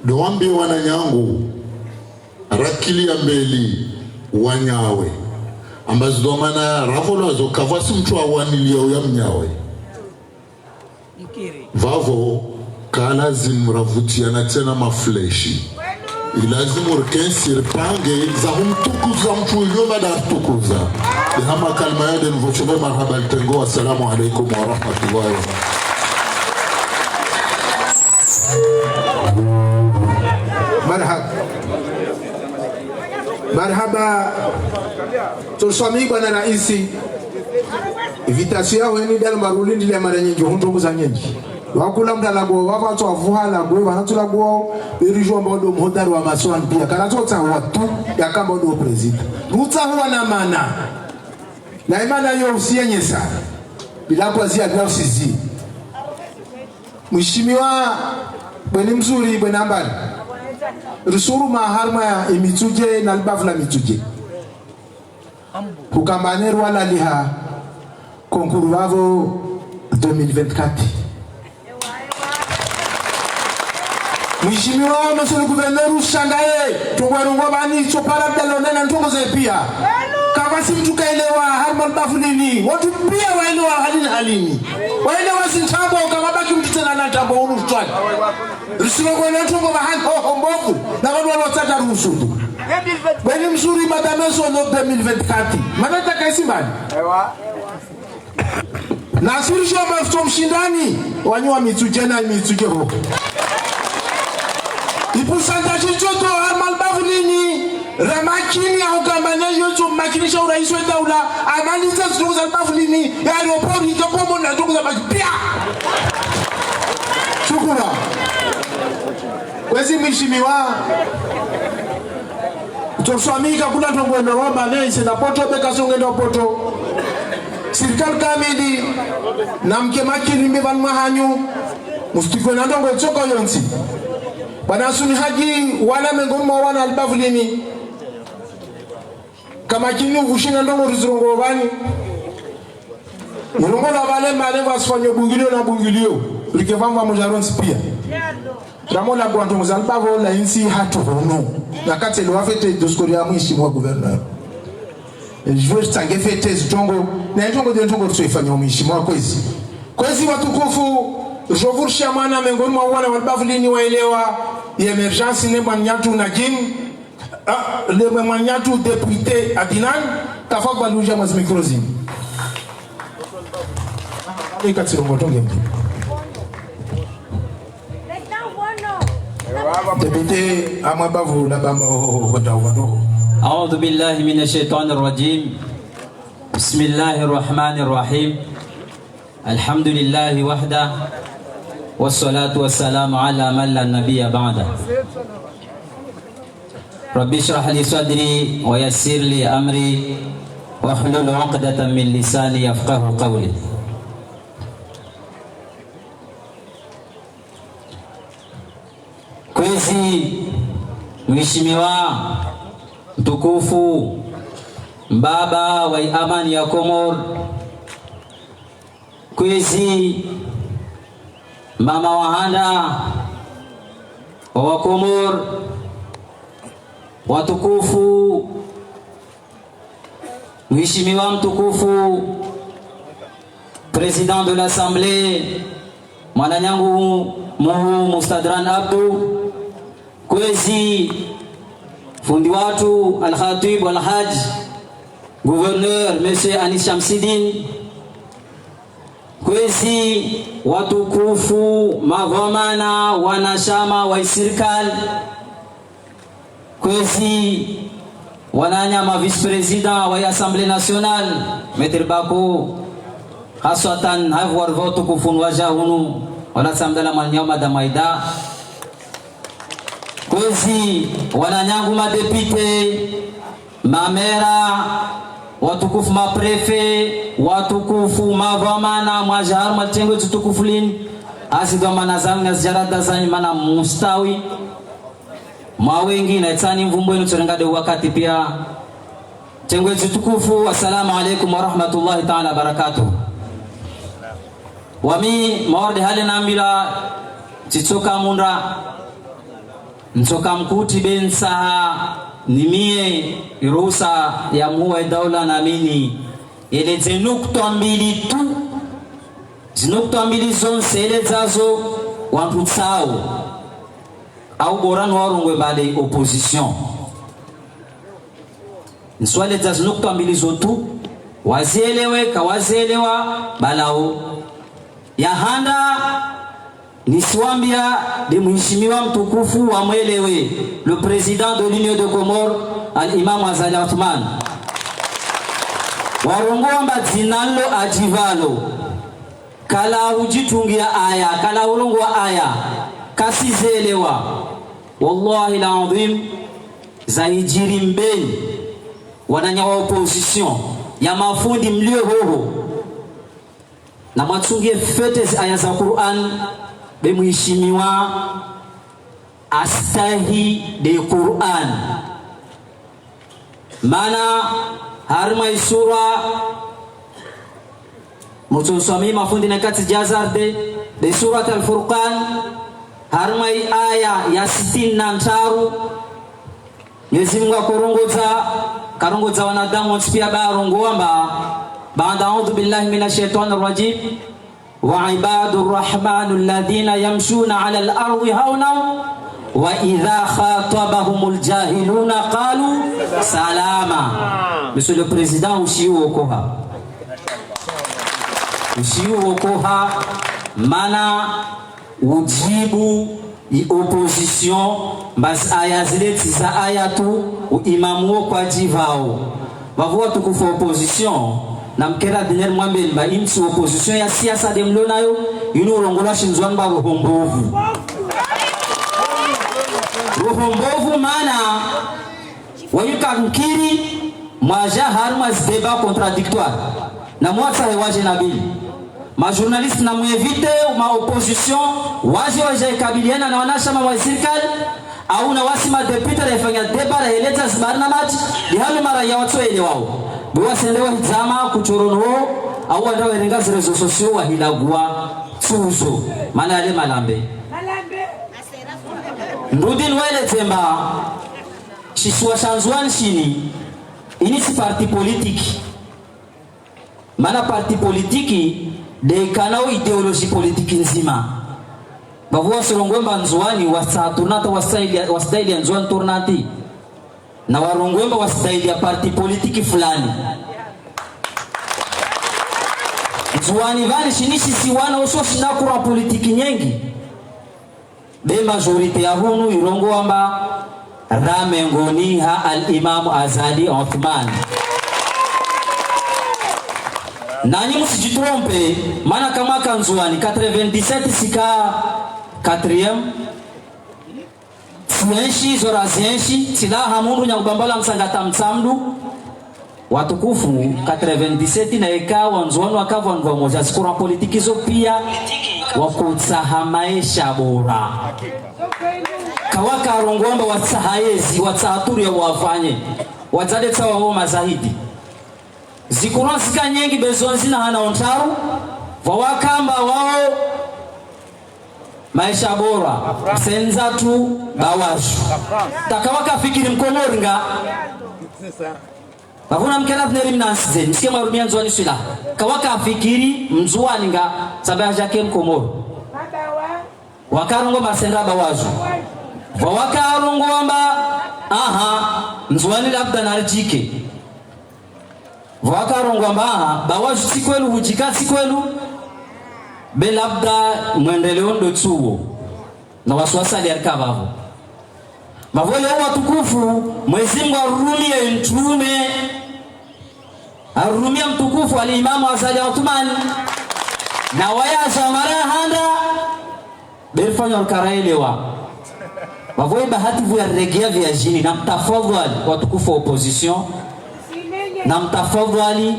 ndo wambie wananyangu, rakili ya mbeli wanyawe. Amba zidhwamana ravolwa zo kavwasi mtru awaniliya uya mnyawe. Vavo, kalazimu ravutiana tsena mafleshi. Ilazimu rikentsi ripange za humtukuza mtru ilio mada aritukuza. Ndehama kalima yade nivotshole marahaba litengo. Wassalamu alaikum warahmatullahi wabarakatuh. Marahaba. Marahaba. Tsoshwami bwana raisi. Invitation yaho yeni dalo maruli ndile mara nyindji, hundru mbuza nyindji. Wakula mndru alaguwa, wapvatso wavuha alaguwa, wanatsu laguwa, beri jua mba ndo mhodari wa masiwani pia. Kanatso tsaha watu, yakamba ndo prezida. Rutsaha wana mana. Na imana yo usiyenyesa. Bila kwazia bila usizi. Mheshimiwa, bweni mzuri, bweni ambali. Risuru maharma ya Imitsudje na libavu la Mitsudje. Hukamba ne rwalaliha concours vavo deux mille vingt-quatre. Mheshimiwa, monsieur le gouverneur, ushangaye, tongwa rongo bani, tso para dalone na ntongo ze pia. Kavwasi mtru kaelewa, harumwa libavu lini, watu pia waelewa halini halini. Waelewa zintambo, kama baki mtru tsena na ntambo unu mtwani. Risiro kwena ntongo vahani, ho, ho, mbovu, na wanu walo tsata ruhusudu. Bweni mzuri, madame, sono deux mille vingt-quatre. Mana taka isimbani. Nasiri shoma futo mshindani, wanyu wa Mitsudje na Mitsudje ho. Ipusantaji tsoto harumwa libavu lini, ramakini ya hukamba ne yo tso makinisha uraisi wa daula, amaliza zitungu za libavu lini, ya aéroport, hito pomo na zitungu za baki pia. Shukura. Kwezi mheshimiwa, tsoshwami kakula ntongo ndo wamba ne, ise na poto, beka songe ndo poto. Sirikali kamili, na mke makini mbe vanu mwahanyu, mustikwe na ntongo itsoko yontsi. Bwana Asuni Haji, wana mengo mwa wana libavu lini. Kamakini uvushina ntongo rizirongo vani. Irongo la vale mane vasifanyo bungilio na bungilio. Rike vamva moja rontsi pia. Ramo la gwa ntongo za libavu la intsi hatru hunu. Na katsi lo wafete doskori ya mheshimiwa gouverneur. Jwe tsange fete zitongo. Na itongo de ntongo tso ifanya mheshimiwa kwezi. Kwezi watukufu, jovurisha mwana mengoni mwa wana wa libavu lini waelewa. Ye émergence ne mwananyatru na gym. Ah, le mwananyatru député Adnan, tafadhali uja mwa zi micro zini. Ika tsirongo tonge mbi. Député, amwa bavu la bamba, oh, oh, oh, oh, oh. أعوذ بالله من الشيطان الرجيم. بسم الله الرحمن الرحيم. الحمد لله وحده، والصلاة والسلام على من لا نبي بعده. رب اشرح لي صدري ويسر لي أمري واحلل عقدة من لساني يفقهوا قولي. Kwezi, mheshimiwa, mtukufu, mbaba wa amani ya Komori. Kwezi, mama wa handa wa Komori, watukufu, mheshimiwa mtukufu, président de l'Assemblée, mwananyangu muhu Mustadran Abdou, kwezi, fundi watru Al-Khatib Al-Hadj, gouverneur, monsieur Anis Chamsidine, kwezi, watukufu, madhwamana, wanashama wa isirikali, kwezi, wananyama vice-président wa Assemblée nationale, Maître Bako, haswatan, havu warivo tukufu nwaja hunu, wala tsamdala mwananyao Madame Aïda. Kwezi, wananyangu madéputé, mamera, watukufu mapréfet, watukufu madhwamana, mwaja harumwa litengo litukufu lini, hazi dhwamana zanyu na zijarada zanyu mana mustawi. Mwa wengi na itsani mvumbo inu tsorenga de wakati pia. Tengwe zitukufu, assalamu alaikum wa rahmatullahi ta'ala wa barakatuh. Wami, mawarde hale nambila, tsitsoka munda, ntsoka mkuti be ntsaha, nimie, iruhusa ya mhuu wa daula namini, yeledze nukta mbili tu, zinukta mbili zontsi yeledzazo, wantru tsao. Au bora nwarongwe mbade opposition. Ntsuwaledza zinukta mbili zo tu, wazielewe, kawazielewa, balao. Ya handa, nisiwambia de mheshimiwa mtukufu wa mwelewe, le président de l'Union des Comores, Al-Imam Azali Assoumani. Warongoa mba dzina lo adjivalo. Kala hudjitungia aya, kala hurongoa aya, kasizielewa. Wallahi al-adhim, zahidjiri mbeni, wananya wa opposition, ya mafundi mlio hoho. Na mwatsungie fete zi aya za Qur'an, be mheshimiwa astahi de Qur'an. Mana harimwa isura, mutsonswami mafundi na katsi jazarde, de Surat Al-Furqan, harimwa i aya ya sitini na ntraru, Mwenyezi Mungu akorongoza, karongoza wanadamu wontsi pia barongoa mba, baada أعوذ بالله من الشيطان الرجيم. وعباد الرحمن الذين يمشون على الأرض هونا وإذا خاطبهم الجاهلون قالوا سلاما. Monsieur le Président, ushiwo koha. Ushiwo koha, mana udjibu i opposition, mba zi aya zile tsi za aya tu, u imamu wo kwadjivao. Vavo watukufu opposition, na mkera diner mwambe mba imtsi opposition ya siasa de mlo nayo, inu urongolwa shindzuani mba roho mbovu. Roho mbovu mana, wayuka nkiri, mwaja harumwa zi débat contradictoire. Na mwatsahe waje na bili. Ma journaliste na mwevite, ma opposition, waje waje ikabiliana na wanashama wa sirikali, au na wasi ma député raifanya débat raheledza zi barnamaji, lihalo mara ya watsoelewao. Be wasende wahidzama kuchorono, au wanda warenga zi réseaux sociaux wahilagua tsuzo. Mana yale malambe. Ndudi nwaeledze mba, shisiwa sha Ndzuani shini, ini tsi parti politique. Mana parti politique, de ikanao idéologie politique ndzima. Vavo wasirongoe mba Ndzuani, wasa tournante, wasa ili, wasa ili ya Ndzuani tournante. Na warongoe mba wasa ili ya parti politique fulani. Ndzuani vani shini shisiwa na uso shina courant politique nyengi. Be majorité ya hunu irongoa mba rame ngoni ha Al-Imam Azali Assoumani. Nanyi msidjitrompe, mana kamwaka Ndzuani, quatre-vingt-dix-sept sika quatrième. Tsienshi, zora zienshi, tsilaha mundru nyakubambala msangata mtsamdu. Watukufu, quatre-vingt-dix-sept na eka, Wandzuani wakavwa ndrwa moja, zi courant politique zo pia, wakotsaha maesha bora. Kawakarongoa mba watsaha yezi, watsaha turu ya wafanye. Wadzade tsawa wo mazahidi. Zi courant zika nyengi be zo ndzina hana ontraru, vwa wakamba wao maesha bora, sendza tu bawaju. Taka wakafikiri Mkomori nga. Vavo na mkena vneri mnansize, msike mwarumia Ndzuani swila. Kawakafikiri Mndzuani nga, sabe hajake Mkomori. Wakarongoa mba sendza bawaju. Vwa wakarongoa mba, aha, Ndzuani labda naridjike. Vwa wakarongoa mba, aha, bawaju tsi kwelu, hudjika tsi kwelu. Be labda mwendeleo ndo tsuwo. Na wasiwasi ali arika vavo. Vavo leo watukufu, Mwezi Mungu arurumie ntrume, arurumie mtukufu Al-Imamu Azali Assoumani, na waye aja mara ya handa, be rifanya rikaraelewa. Vavo ibahati vwa regea vya jini, na mtafadhwali watukufu wa opposition, na mtafadhwali,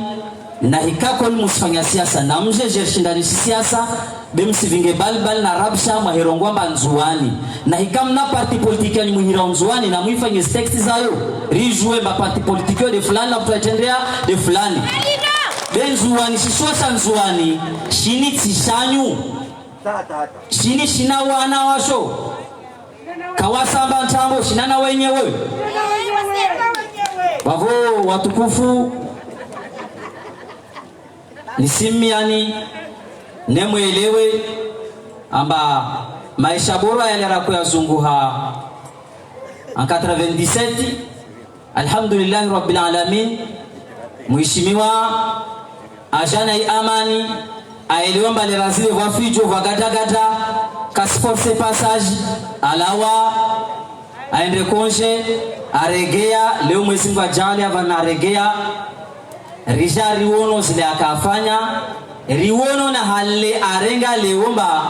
na hikako li musifanya siasa, na mjeje shindani si siasa, Be msivinge balbal na rabsha mwaherongoa mba Ndzuwani. Na hika mna parti politique yanyu mwihira Ndzuwani na mwifanye texte zayo. Rijue mba parti politique yo de fulani na kutwatrendea de fulani. Be Ndzuwani, shisiwa sha Ndzuwani, shini tsi shanyu. Shini shina wana washo. Kawasamba ntrambo, shina na wenyewe. Wavo watukufu, nisimiyani, nemwelewe, amba maesha bora yale rako yazunguha en quatre-vingt-dix-sept, alhamdulillahi rabbil alamin, mheshimiwa ajana i amani, aelewa mba le razile vwa fidjo vwa gata gata, kasi force passage, alawa, aende konje, aregea, leo mwezi ngwa jali, avana aregea, rija riwono zile akafanya, riwono na hale arenga leo mba,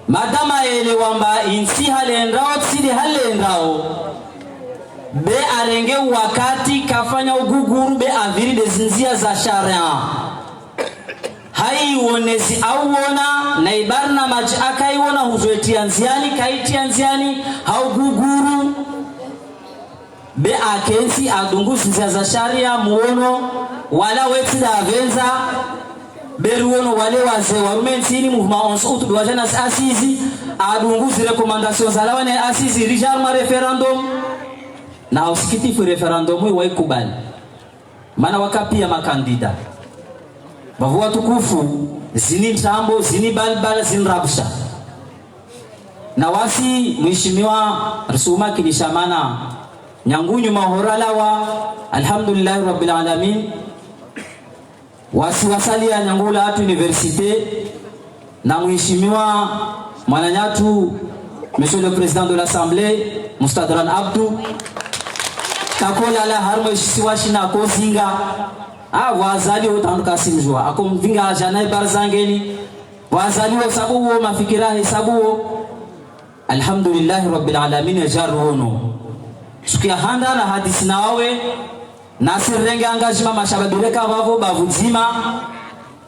madama ele wamba intsi hale ndrao, tsile hale ndrao. Be arenge wakati kafanya uguguru, be aviri de zinzia za sharia. Haiwonezi auwona, na ibarnamaji akaiwona huzo itia nziani, kaitia nziani, hauguguru. Be akentsi adungu zinzia za sharia muwono, wala wetsi da avenza, be riwono wale wazee warume ntsini mouvement onze août be wajana si assises, adungu zi recommandations zalawa ne assises rija harumwa référendum, na usikitifu référendum yi waikubali. Mana waka pia makandida. Bavu watukufu, zini ntrambo, zini balbal, zini rabsha. Na wasi, mheshimiwa, risuma kinisha mana. Nyangu nyuma hora lawa, alhamdulillahi rabbil alamin. Wasi wasalia nyangu la atu université. Na mheshimiwa mwananyatru, Monsieur le Président de l'Assemblée, Mustadran Abdou, kakola la harumwa ishisiwa shina kozinga. Ah, wazali wo tandu kasimjua. Akomvinga ajana ibari zangeni. Wazali wo sabu wo mafikira he sabu wo. Alhamdulillahi rabbil alamin, ya jaru wono. Suku ya handa na hadisi na wawe, nasi renge engagement mashababi reka vavo bavu dzima,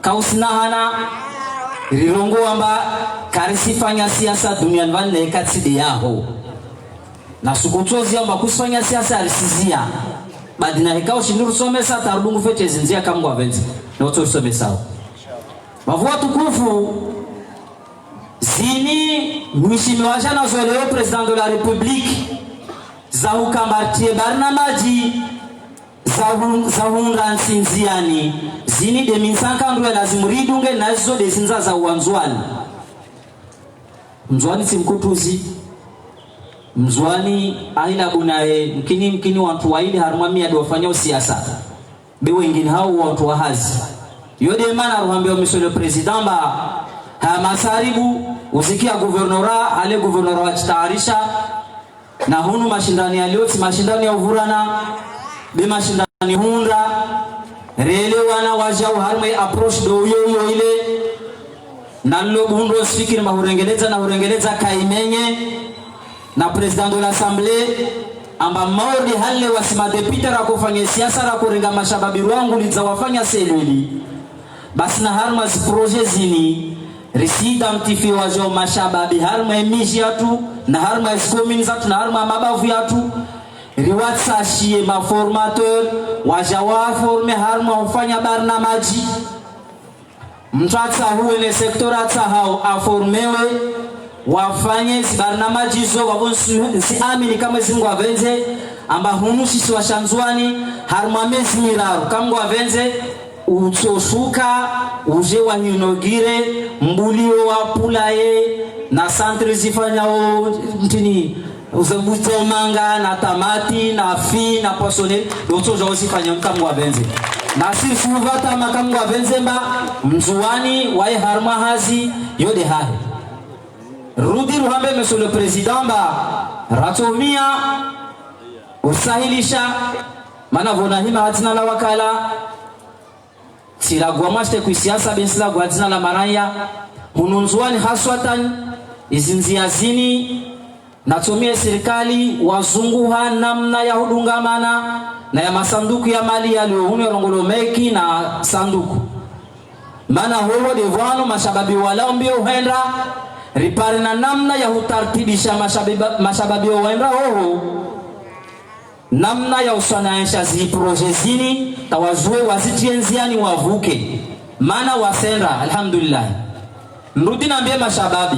kausina hana, rirongoa mba karisifanya siasa duniani vani na eka tsi de yaho. Na suku tsozi amba kusifanya siasa arisizia. Badi na heka ushindi rusomesa, tarudungu fete zinzia kamgwa venzi. Na utso rusomesa. Bavu watukufu, zini, mheshimiwa jana zoleo Président de la République, za hukambartie barnamaji, za hu-, za hundra ntsi nziani, zini de minsanka ndru ya lazimu ridunge, na zizo de zinza za uwandzwani. Mndzuani tsi mkutuzi, Mndzuani aina bunaye, mkini, mkini wantru waili harumwa mia de wafanya usiasa. Be wengine hao wantru wa hazi. Yo de mana ruhambia Monsieur le Président mba ha masaribu, uzikia gouvernorat, hale gouvernorat wachitayarisha, na hunu mashindani yalio tsi mashindani ya uvurana, be mashindani hundra, rele wana wajau harumwa approche do uyo uyo ile, na lilo bundo usifikiri mba hurengeledza na hurengeledza kaimenye, na Président de l'Assemblée, amba mauri hale wasi madéputé rakofanya siasa rakorenga mashababi rwangu lidza wafanya selili. Basi na harumwa zi projet zini, risi identifier wajao mashababi harumwa emiji yatru, na harumwa ezi commune zatru, na harumwa mabavu yatru, riwatsashie ma formateur, wajao wa former harumwa ufanya barnamaji. Mntru atsahuwe ne secteur atsahao aformewe, wafanye zi barnamaji zo, wavo nsi, nsi amini kamwe zi Mngu avendze, amba hunu shisiwa sha Ndzuani, harumwa mezi miraru, kamwe Mngu avendze, utsoshuka, uje wa inaugurer, mbulio wa poulailler, na centre zifanyao, ntini, uze butso manga, na tamati, na fi, na poisson, do tso jao zifanya kamwe Mngu avendze. Na si suva tama kamwe Mngu avendze mba, Mndzuani, waye harumwa hazi, yo de hahe. Rudi ruhambe Monsieur le Président mba, ratsomia, usahilisha, mana vona hima hatsina la wakala, tsilagua mwashte kwi siasa, be ntsilagua dzina la maraya. Hunu Ndzuani haswatan, izi ndzia zini, natsomie sirikali, wazunguha namna ya hudungamana, na ya masanduku ya mali yalio hunu ya rongolo meki na sanduku. Mana hoho de pvanu mashababi wala mbio hwenda, ripare na namna ya hutartibisha mashabiba-, mashababi wenda hoho. Namna ya uswanaisha zi projet zini, ta wazuwe wazitie ndziani wavuke. Mana wasenda, alhamdulillah. Nrudi nambie mashababi.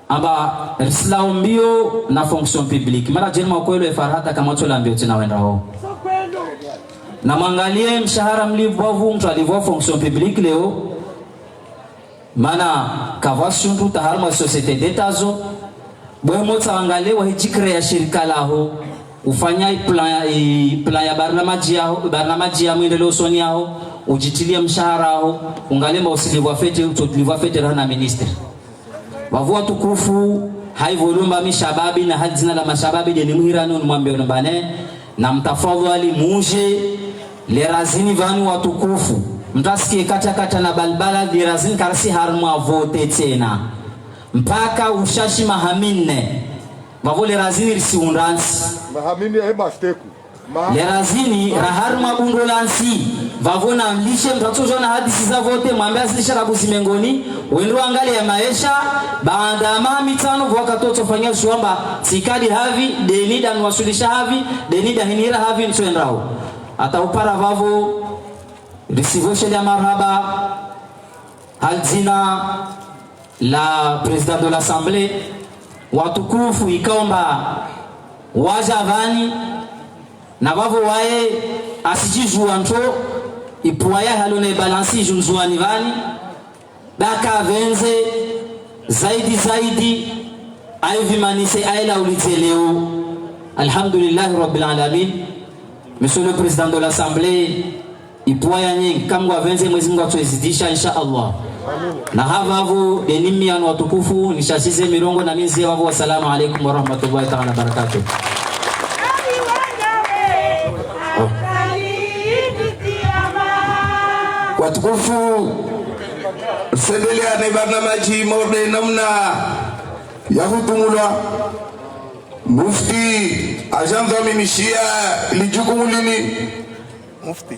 Amba risilao mbio na fonction publique. Mana djeni mwakwelo e Farhata kamwatsola mbio tsina wenda ho. Na mwangalie mshahara mlipvwa pvo mtru alipvwa fonction publique leo. Mana kavwa shuntu ta harumwa société d'État zo. Bwe motsa wangalie wahidjikrea shirika laho. Ufanya i plan, i plan ya barnamaji yaho, barnamaji ya mwendeleo usoni yaho. Udjitilie mshahara ho. Ungalie mba usilipvwa fete, utsolipvwa fete rahana ministre. Pvapvo watukufu, haivo lomba mi shababi na ha dzina la mashababi de ni muhirani unimwambie unombane, na mtafadhwali muje, le razini pvanu watukufu. Mtasikie kata kata na balbala, le razini karisi harumwa vote tsena. Mpaka ushashi maha minne. Pvapvo le razini risiundransi. Maha minne ya hema steku. Le razini, ra harumwa bundo la ntsi. Pvapvo na mlishe mtratso jona hadisi za vote, mwambe azilisha rabu zimengoni, wendro angalie ya maesha, baanda maha mitsano pvo wakati otsofanya shuamba, tsikadi havi, deni da nwasulisha havi, deni da hinira havi ntso endrao. Ata upara pvapvo, risivoshelea marahaba, ha dzina la président de l'Assemblée, watukufu ikaomba waja pvani, na pvapvo waye asijijua ntro, ipua ya halo na ibalansi ijunzuani pvani, daka pvendze, zaidi zaidi, aivimanise aila ulidze leo. Alhamdulillahi Rabbil Alamin. Monsieur le Président de l'Assemblée, ipua ya nyingi, kamwe ngwapvendze Mwenyezi Mungu atsoizidisha, insha Allah. Na hapvapvo, deni miano watukufu, nishashize mirongo na minzie pvapvo, wassalamu alaikum warahmatullahi taala wabarakatuh. Watukufu, sendelea ne barnamaji morde namna ya hutumulwa. Mufti, ajanza minishia lijukumu lini. Mufti.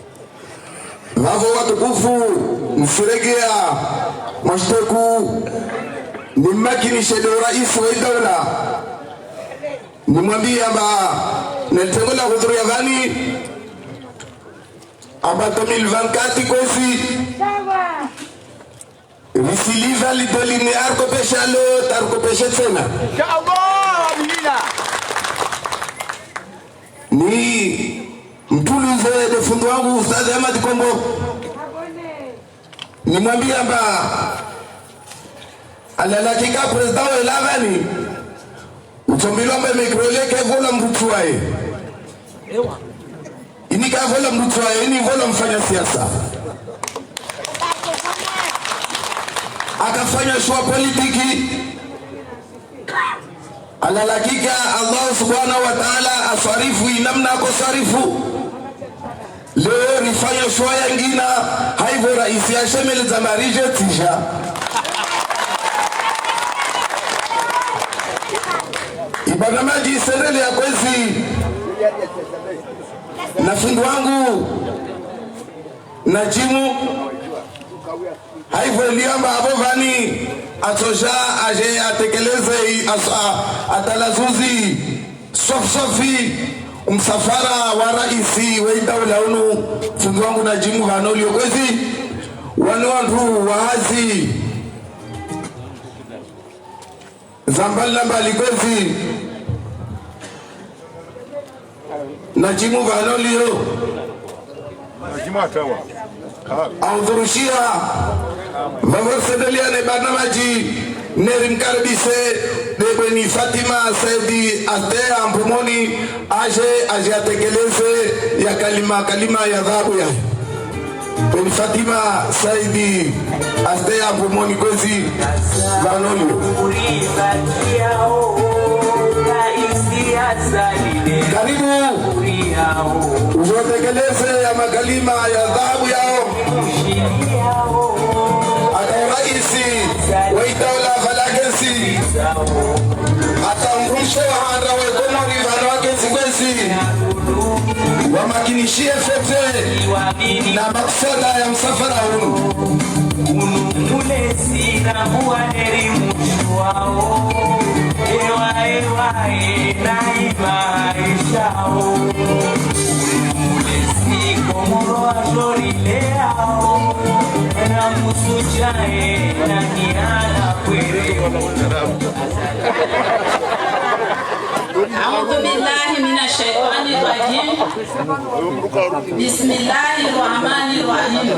Pvapvo watukufu, mfiregea mashiteku, nimakinishe de rais wa idaula. Nimwambie amba, ne tengo la hudhuri ya pvani, amba deux mille vingt-quatre kwezi. Risiliva lidolini arkopesha lo, tarkopeshe tsena. Ya Allah, amina. Ni mtuluze de fundi wangu Ustadh Ahmad Kombo. Nimwambie amba, alalakika président wa lavani, utsombilwa mbe micro leke vola mbutswaye. Ini ka vola mbutswaye, ini vola mfanya siasa. Akafanya shuwa politiki. Alalakika Allah subhanahu wa taala aswarifu inamna akoswarifu. Leo rifanya shuwa yangina, haivo raisi ya shemele za marije tija. Ibarnamaji isendelea kwezi. Na fundi wangu, Najimu. Haivo liamba apvo pvani, atsoja aje atekeleze i-, as-, a-, atalazuzi swafi swafi, umsafara wa raisi wa idaula unu, fundi wangu Najimu pvanu lio kwezi, wanu wandru wa hazi. Za mbali na mbali kwezi. Najimu pvanu lio. Najimu atawa. Ahudhurushia. Pvapvo risendelea ne barnamaji, neri mkaribise de bweni Fatima Saidi Astea Mpumoni, aje, aje atekeleze ya kalima, kalima ya dhahabu ya. Bweni Fatima Saidi Astea Mpumoni kwezi pvanu lio. Karibu. Ujotekeleze ya makalima ya dhahabu yao. Aka raisi wa idaula pvala kezi. Ata mrumshe wa handra wa Komori pvanu kezi kwezi. Wamakinishiye fete na maksada ya msafara unu. Unu mulezi na mbuwa neri mshuwao. Ewa, ewa, e, na imaishao. Unu mulezi Komoro wa shori leao. Na musujae, na niana kwere. أعوذ بالله من الشيطان الرجيم. بسم الله الرحمن الرحيم.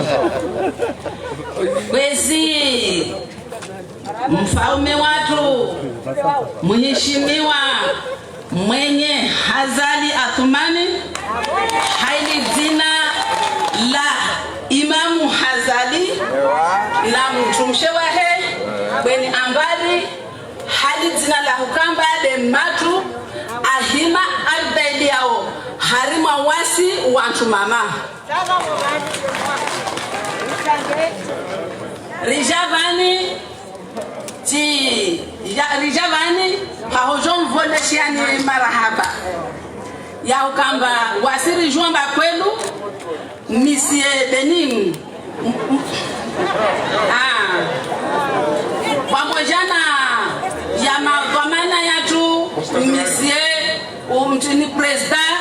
Kwezi mfaume watru, muhishimiwa Mwenye Hazali Athumani, haili dzina la Imamu Hazali, na mtrumshe wahe, Bweni Ambali, hali dzina la hukamba le matru, ahima ardhi yao, harimwa wasi wantru mama. Rija vani, tsi, ya, rija vani, pahojo mvole shiani marahaba. Ya hukamba, wasi rijua mba kwelu, Monsieur Denis. Ah. Pamoja na ya madhwamana yatru, Monsieur, um, ni président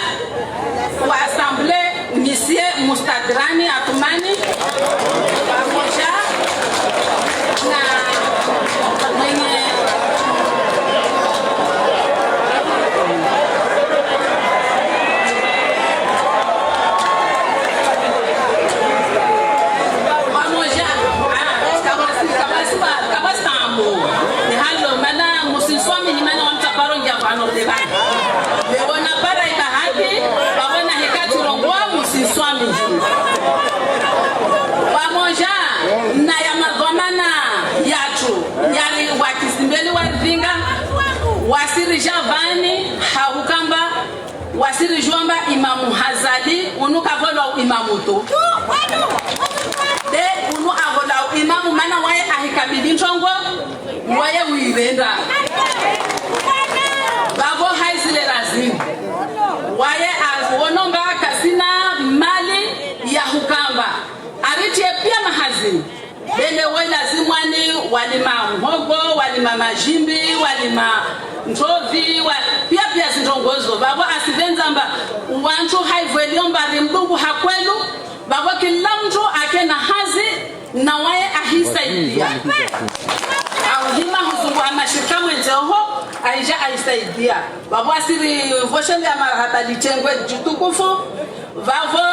wa assemblée, Monsieur Mustadrani Athumani, pamoja na mwenye Pamoja, ah, kabasi, kabasi, kabasi tambo. Ni halo, mana musiswami ni mana wamtsaparo ngia pvanu le bana. Lebona para ibahaki, babona hikati rongoa musiswami. Pamoja, na ya madhwamana yatru, yari wakisimbeli warivinga, wasi rija vani, ha hukamba, wasi rijua mba Imamu Hazali, unu kavolwa imamu tu. De, unu avolwa imamu, mana waye ahikabili ntrongo, waye uirenda. Vavo haizile razini. Waye aono mba kasina mali ya hukamba. Aritie pia mahazini. Bele wo lazimu wani walima mhogo, walima majimbi, walima ntrovi, wa, pia pia zintrongo zo. Vavo asivendza mba wantru haivwelio mba rimdungu ha kwelu, vavo kila mntru akena hazi, na waye ahisaidia. Auhima huzungu ha mashirika mwendze oho, aija ahisaidia. Vavo asiri voshele ya marahaba litengwe djutukufu, vavo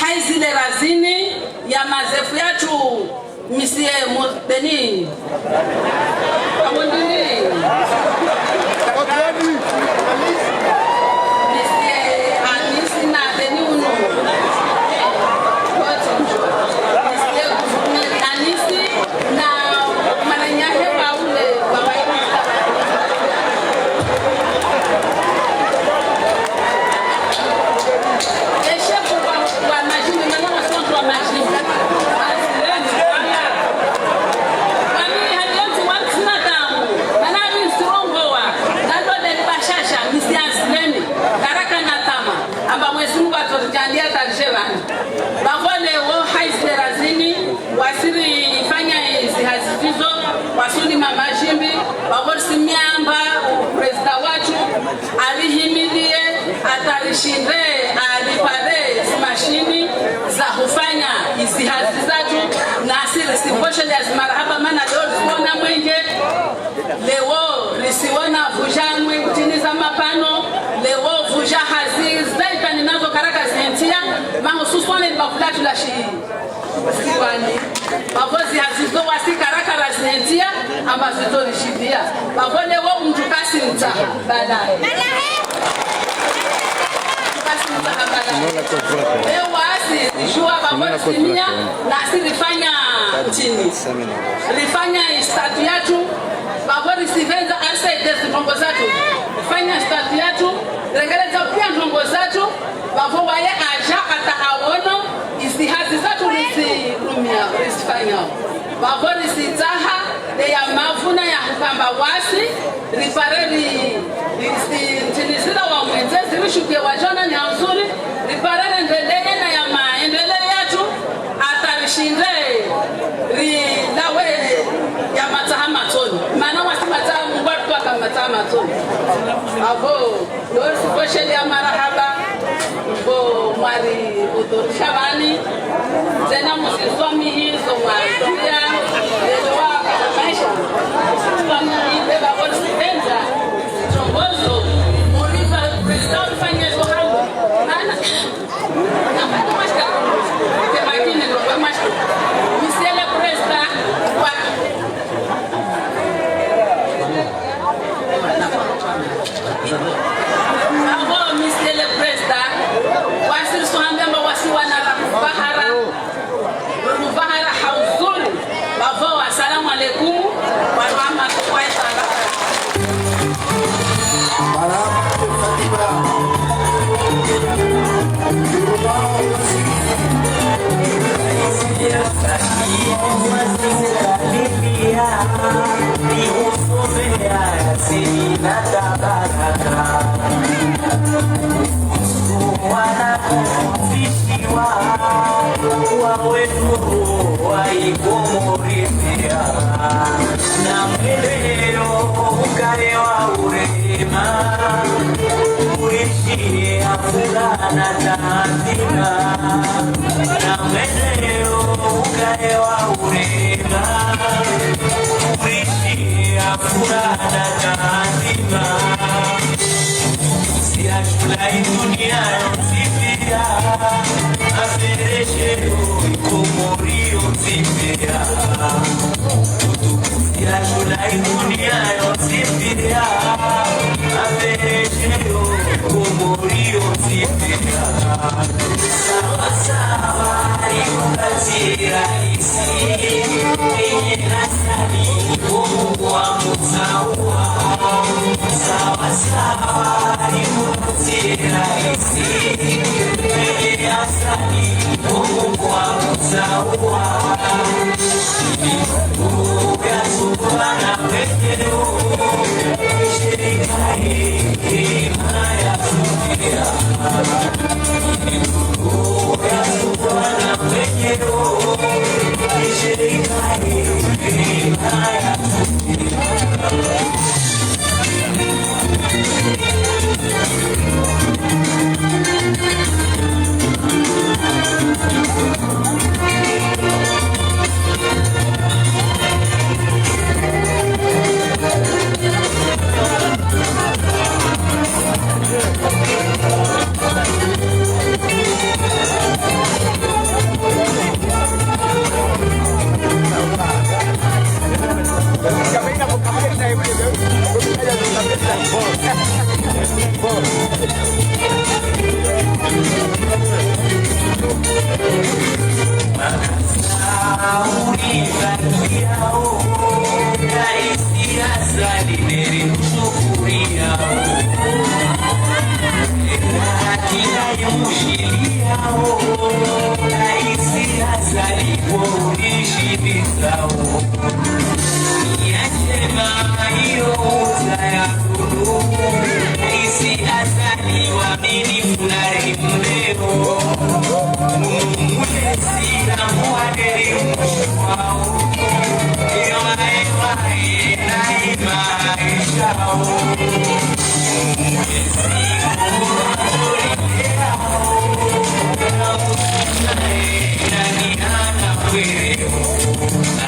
haizile razini ya mazefu yatru, Monsieur Mo-, Denis. Amondini. Monsieur Anisi na Denis unu. Monsieur Anisi na mwananyahe wa ule wa Eshe kuwa, kuwa majini, mana wa sontru wa majini. Wami hali yontsi wa ntsina tamu. Mana mi ntsirongowa. Nando de bashasha, misi ya nsileni. Karaka na tama. Amba Mwezi Mungu atsoridjaanlia tarishe vani. Vavo leo, haizile razini, wasi rifanya izi hazi zizo, wasi ulima majimbi, vavo risimia mba, prezida watru, arihimilie, hata rishinde, aripare, zimashini, za hufanya, izi hazi zatru, nasi risiposhe ya zimarahaba, mana leo risiona mwenge, leo risiona vuja mwenge, tini za mapano, leo vuja hazi, zaitani nazo karaka zientia, mahususwani libavu latru la shi- Siwani. Vavo zi hazi zo wasi karakara zientia, amba zitsorishidia. Vavo leo mntru kasi mtsaha, balahe. Kasi mtsaha, balahe. Leo wasi, rijua vavo risimia, nasi rifanya ntrini. Rifanya istatu yatru, vavo risivendza arsaides ntrongo zatru. Rifanya istatu yatru, rengereza pia ntrongo zatru, vavo waye aja hata aono, izi hazi zatru risirumia, risifanyao. Vavo risitsaha, de ya mavuna ya hukamba wasi, ripare ri, risi, ntrini zila wa mwendze, zirishuke wajona ni anzuri, Apvo, ndo risiposheleya marahaba, pvo mwari hudhurisha pvanu, tsena muziswamihi zo mwatruya, leo wa maesha. Swamihi pvepvo risipvendza, trongozo, murifa, risa urifanye zo hamu. Mana, Monsieur le Président, wa- Apvo, Monsieur le Président, wasi riswambe amba wasi wana ra muvahara, muvahara ha uzuri, apvo, assalamu alaikum wa rahmatullahi wa barakatuh. Na mwendeleo ukaye wa urema, urishiye ha furaha na taadhima. Na mwendeleo ukaye wa urema, urishiye ha furaha na taadhima. Siyashula idunia yontsi piya, afereshe yo ikomori yontsi piya. Siyashula idunia yontsi piya, afereshe yo ikomori yontsi piya. Sawa sawa, ni mkatira isi, enye Asali, Mungu wa mutsawa. Sawa sawa, ni mutsi raisi. Mwenye Asali, Mungu wa mutsawa. Uya sukula na pekero. Shirika hii, hii, haya, sukia.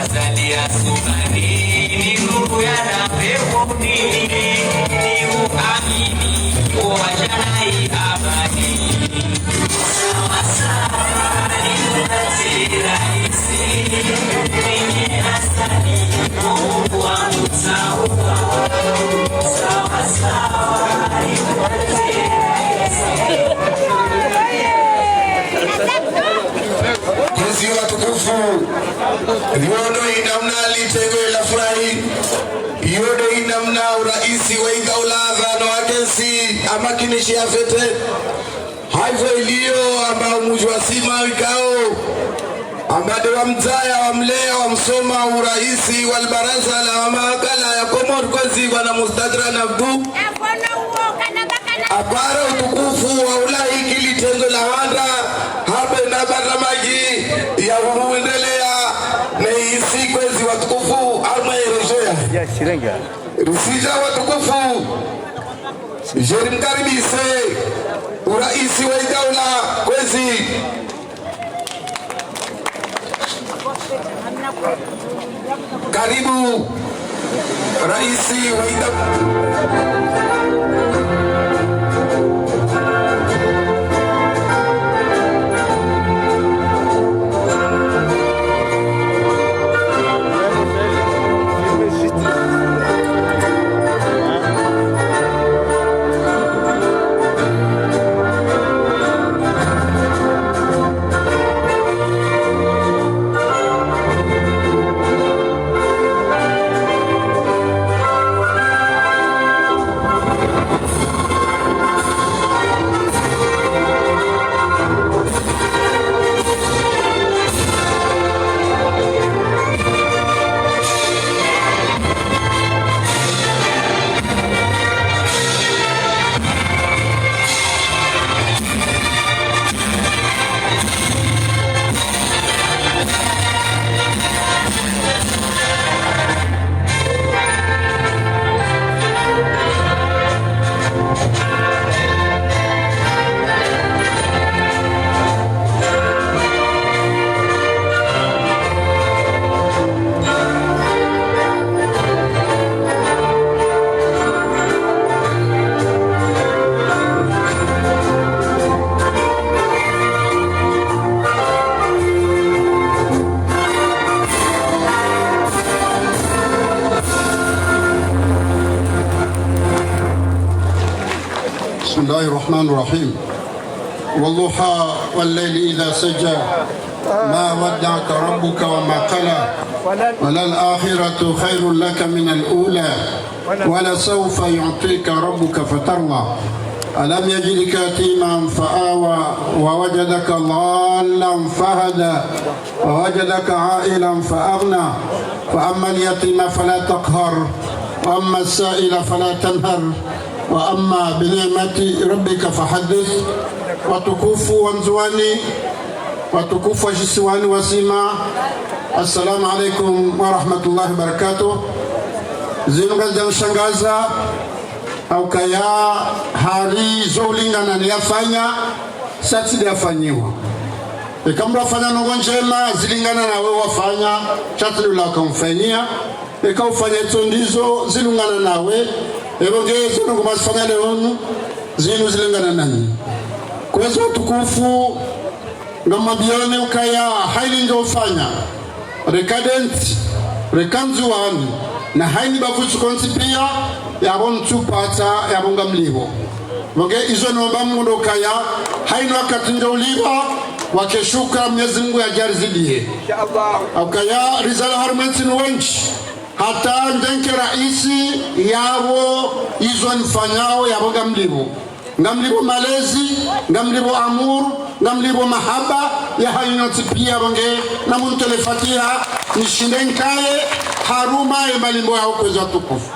Azali Assoumani, ni nuru ya na peponi, ni uamini, wa janai abadi. Sawa sawa, ni mkatira isi, mwenye Asali, Mungu wa mutsawa. Sawa sawa, ni mkatira isi. Kwezi watukufu, iyo ndo inamna litengwe la furahi, iyo ndo inamna uraisi wa idaula pvanu wakentsi, amakinishi ya fete. Haivo iliyo amba umuji wa Sima ikao, amba nde wamdzaya, wamleya, wamsoma uraisi wa libaraza la mahakama ya Komori kwezi bwana Mustadran Abdou. Apara utukufu wa ulahi kili tengwe la handa, habe na barnamaji ya uendeleya ne isi kwezi watukufu, alma erejeya. Risidja watukufu, djeri mkaribise uraisi wa idaula kwezi. Karibu, raisi wa idaula. بسم الله الرحمن الرحيم. والضحى والليل إذا سجى. ما ودعك ربك وما قلى. وللآخرة خير لك من الأولى. ولسوف يعطيك ربك فترضى. ألم يجدك يتيما فآوى. ووجدك ضالا فهدى. ووجدك عائلا فأغنى. فأما اليتيم فلا تقهر. وأما السائل فلا تنهر. وأما بنعمة ربك فحدث. Watukufu wa Ndzuwani, watukufu wa shisiwani wazima, assalamu alaikum wa rahmatullahi wa barakatuh. Zinu ngazidja mshangaza, haukaya hari zo ulingana ne yafanya, sha tsi nde yafanyiwa. Eka mdru hafanya ndrongo ndjema, zilingana nawe wafanya, sha tsi nde ula ukamfanyia. Eka ufanya itso ndizo zilingana nawe, epvo nge zo ndrongo mwazifanya leo nu, zinu zilingana nanyi. Kwezi watukufu, ngamwambioni ukaya haini nge ufanya, reka ndentsi, reka Ndzuwani, na haini bavu tsukontsi pia, yapvo ntsupatsa, yapvo ngamlipvo. Pvo nge izo nomba Mungu ndo ukaya, haini wakati nge ulipva, wakeshuka Mwenyezi Mungu yadjarizidiye. Haukaya rizalwa harumwa entsi nu wendji, hata ndenke raisi, yapvo izo nifanyao, yapvo ngamlipvo. Ngamlipvo malezi, ngamlipvo amour, ngamlipvo mahaba, ya haini nyontsi pia. Pvo nge namunitole fatiha, nishinde nkaye harumwa ye malimbo yao, kwezi watukufu.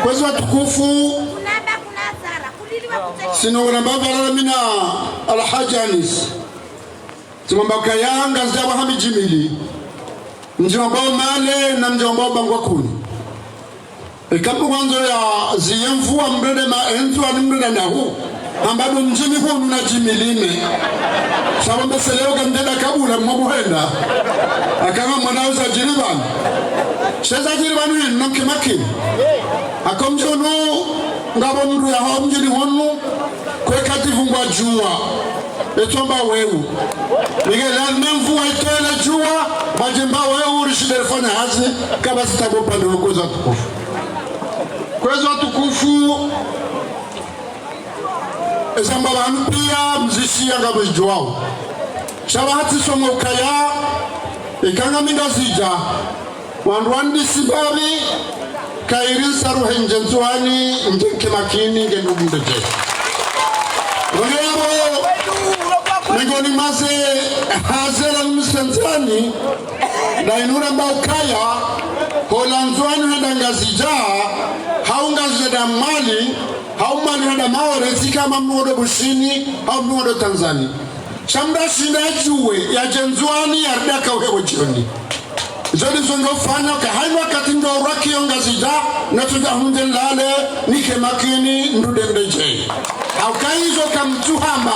Kwezi watukufu, sinu ngona mbapvi pvala mina Alhadji Anis. Tsimwamba ukaya Ngazidja pvwa ha midji mili. Mdji wambwao Male na mdji wambwao Bangwa Kuni. Eka mdru ngwandzo yaziye mvua mdru ende Ma-, e Ndzuwani mdru ende Nahu, hamba ndo mdjini hunu nadjimilime. Sha pvo mbese leo kamdjenda kabula mwa buhenda. Haka ngamwonao zadjiri pvanu. She zadjiri pvanu hinu namke makini. Haka mdji unu, ngapvo mdru yaho mdjini hunu, kweka tsi pvungwa djuwa. Etsomba wewu. Miguel, lazima mvua itole djuwa, pvadjemba wewu rishinde rifanye hazi, kapvatsi tabu pvandru, kwezi watukufu. Kwezi watukufu, ezamba pvanu pia mzishiya ngapvo djuwao. Sha pvahatsi somo ukaya, eka ngami Ngazidja, wandru wandisi mbapvi, kairi nsaruhe ndje Ndzuwani, ndje nke makini, nge ndugu ndedje. Pvo nge yapvo, nengoni maze, hazela msandzani, na inu ramba ukaya, hola Ndzuwani hwenda Ngazidja, hau Ngazidja hwenda Mwali, hau Mwali hwenda Maore, tsi kama mdru wodo Bushini, hau mdru wodo Tanzania. Sha mdru yashinda yadjuwe, yadje Ndzuwani, yarudi yakauhe pvo djioni. Izo ndizo ngofanya ka hayina wakati ndo rwaki yo Ngazidja, na tsudja hundre nlale, nike makini, ndude mredjeyi. Hauka izo kamtsuhamba,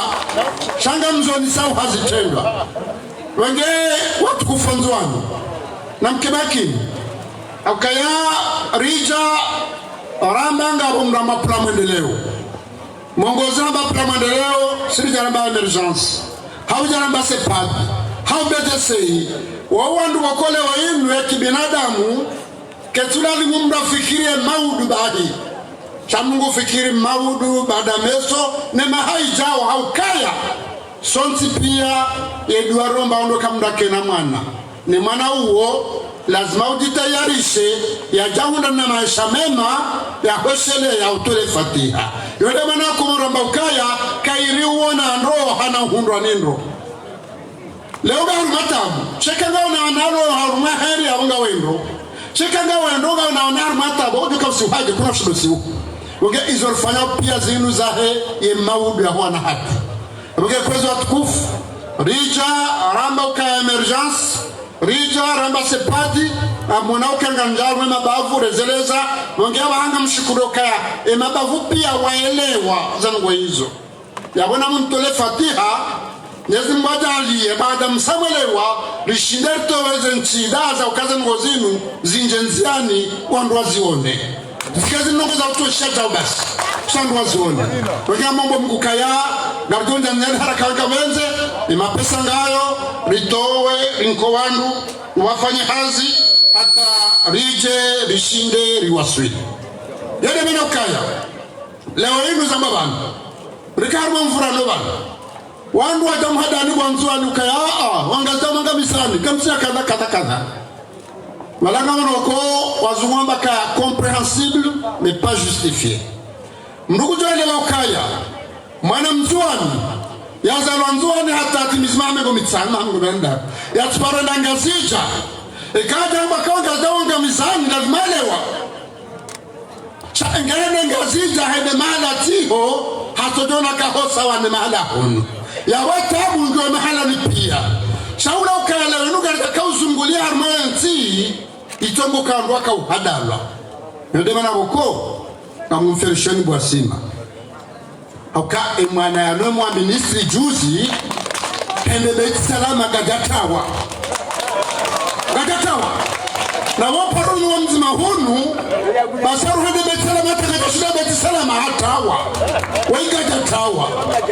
sha ngamzonesa uha zitrendwa. Wenge watukufu Ndzuwani, namke makini. Haukaya ridja ramba ngapvo mramba plan mwendeleo. Mwongozi ramba plan mwendeleo, si ridja ramba émergence. Hau dja ramba CEPAD, hau B D C I. Wo wandru woko leo inu ye kibinadamu, ketsu lazimu mdru afikiri ye maudu bahi. Sha mdru ngufikiri maudu baada meso, ne maha idjao haukaya. Sontsi pia, ye dua romba ondo ka mdru kena mwana. Ne mwana uwo, lazima udjitayarishe, yadje ahundre na maesha mema, yahweshelee, yahutole fatiha. Yo nde mana Komori ramba ukaya, kayiri uona ndro, hana uhundrwa ni ndro. Leo ngawe harumwa tabu, sha eka ngawe na wana lo harumwa heri ya unga wendro. Sha eka ngawe ndro ngawe na wana harumwa tabu, udjo ka usiuhadje, kuna ushindo siu. Wenge izo rifanya pia zinu zahe, ye maudu ya huwana hatru. Wenge kwezi watukufu, ridja ramba ukaya émergence, ridja ramba CEPAD, amwona uka ngandjaro mwe mabavu rezeleza, wenge apvaha ngamshukuru ukaya, ye mabavu pia waelewa, zandrongoo izo. Yapvo namtole fatiha, Mwenyezi Mungu adjaliye, baada msamwelewa, rishinde ritowe ze ntsida za uka zandrongoo zinu, zindje ndziani, wandru wazione. Zike zindrongoo za utosha djau basi. Sha wandru wazione. Wenge ngamomba Mungu ukaya, ngaridjo ndjani haraka haraka pvendze, ye mapesa ngayo, ritowe, rinike wandru, wafanye hazi, hata ridje, rishinde, riwaswili. Yo nde mana ukaya. Leo inu zamba pvanu. Rika harumwa mvurano pvanu. Wandru wadja mhadani bo Wandzuwani ukaya, ah, ah, Wangazidja mwangamizani, kamsina kadha, kadha, kadha. Malanga manoko, wazungu wamba ka compréhensible, mais pas justifié. Mdru kudjo elewa ukaya, mwana Mndzuwani, yazalwa Ndzuwani hata hatimizi maha mengo mitsanu, maha mengo mine. Yatsuparo enda Ngazidja. Eka hadja hamba ka Wangazidja wangamizani, lazima elewa. Sha ngehende Ngazidja hende mahala tsiho, hatsodjona kaho sawa ne mahala hunu. Yawe tabu ngiyo mahala ni pia. Sha ula ukaya leo inu ngaridjo ka uzunguliya harumwa yentsi, itso ngo kandrwa ka uhadalwa. Yo nde mana pvoko, ngamumferisheni bwasima. Hauka ye mwana yanu mwa ministre juzi, hende Beit Salam kadjatawa. Kadjatawa. Na wo paro unu wa mdzima hunu, basi aruhende Beit Salam hata kadjashinda Beit Salam hatawa. Wayi kadjatawa.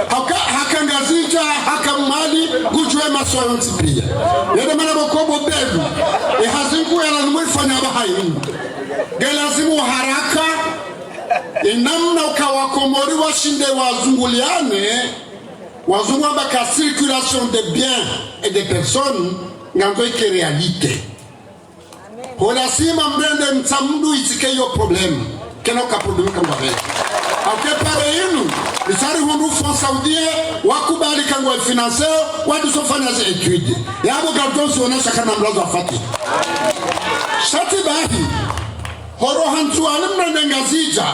Hauka, haka Ngazidja, haka Mwali, ngudjuwe masoyo ntsi pia. Yo nde mana pvoko bo belu. Ye hazi nkuu yalazimu ifanywa pvaha inu. Nge lazimu haraka, ye namna uka Wakomori washinde wazunguliane, wazungu wamba ka circulation des biens et des personnes, ngandzo ike réalité. Ho lasima mrende mtsamdu itsike yo problème. Kena uka problème kangwa pvendze. Hauka pare inu, isa rihundru Fonds Saoudien, wakubali kangwa financé, wadjo sofanya ze études. Yapvo ngaridjo zionesha kana mlazo afati. Sha tsi bahi, horo ha Ndzuwani mrende Ngazidja.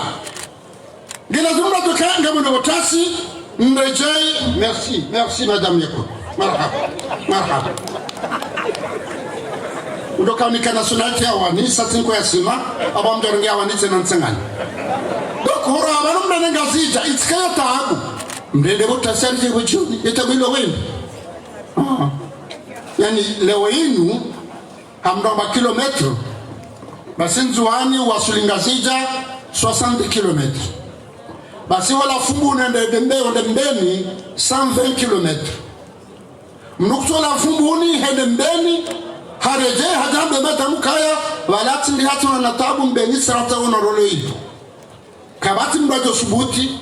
Nge lazimu mdru atoke ngamwendo botasi, mredjeyi, merci, merci, madame Yeko. Marahaba, marahaba. Ndo ka unika nationalité ya wani, sa tsi nko ya sima, apvo mdjo ronge ya wani tsena ntsangani. Donc, horo apvanu mrende Ngazidja, itsike yo tabu. Mrende botasi aridje bo djuni, yeta bilo wenu. Ah. Yaani, leo inu, hamdru amba kilomètre. Basi Ndzuwani wasuli Ngazidja, soixante kilomètres. Basi wola Fumbuni hende Mbeni, hende Mbeni, cent vingt kilomètres. Mdru kutsola Fumbuni, hende Mbeni, haredjeyi, hadja hambe madame ukaya, pvala tsi ndi hatsina tabu Mbeni, sirata ono rolo ipvo. Kapvatsi mdru adjo subuti,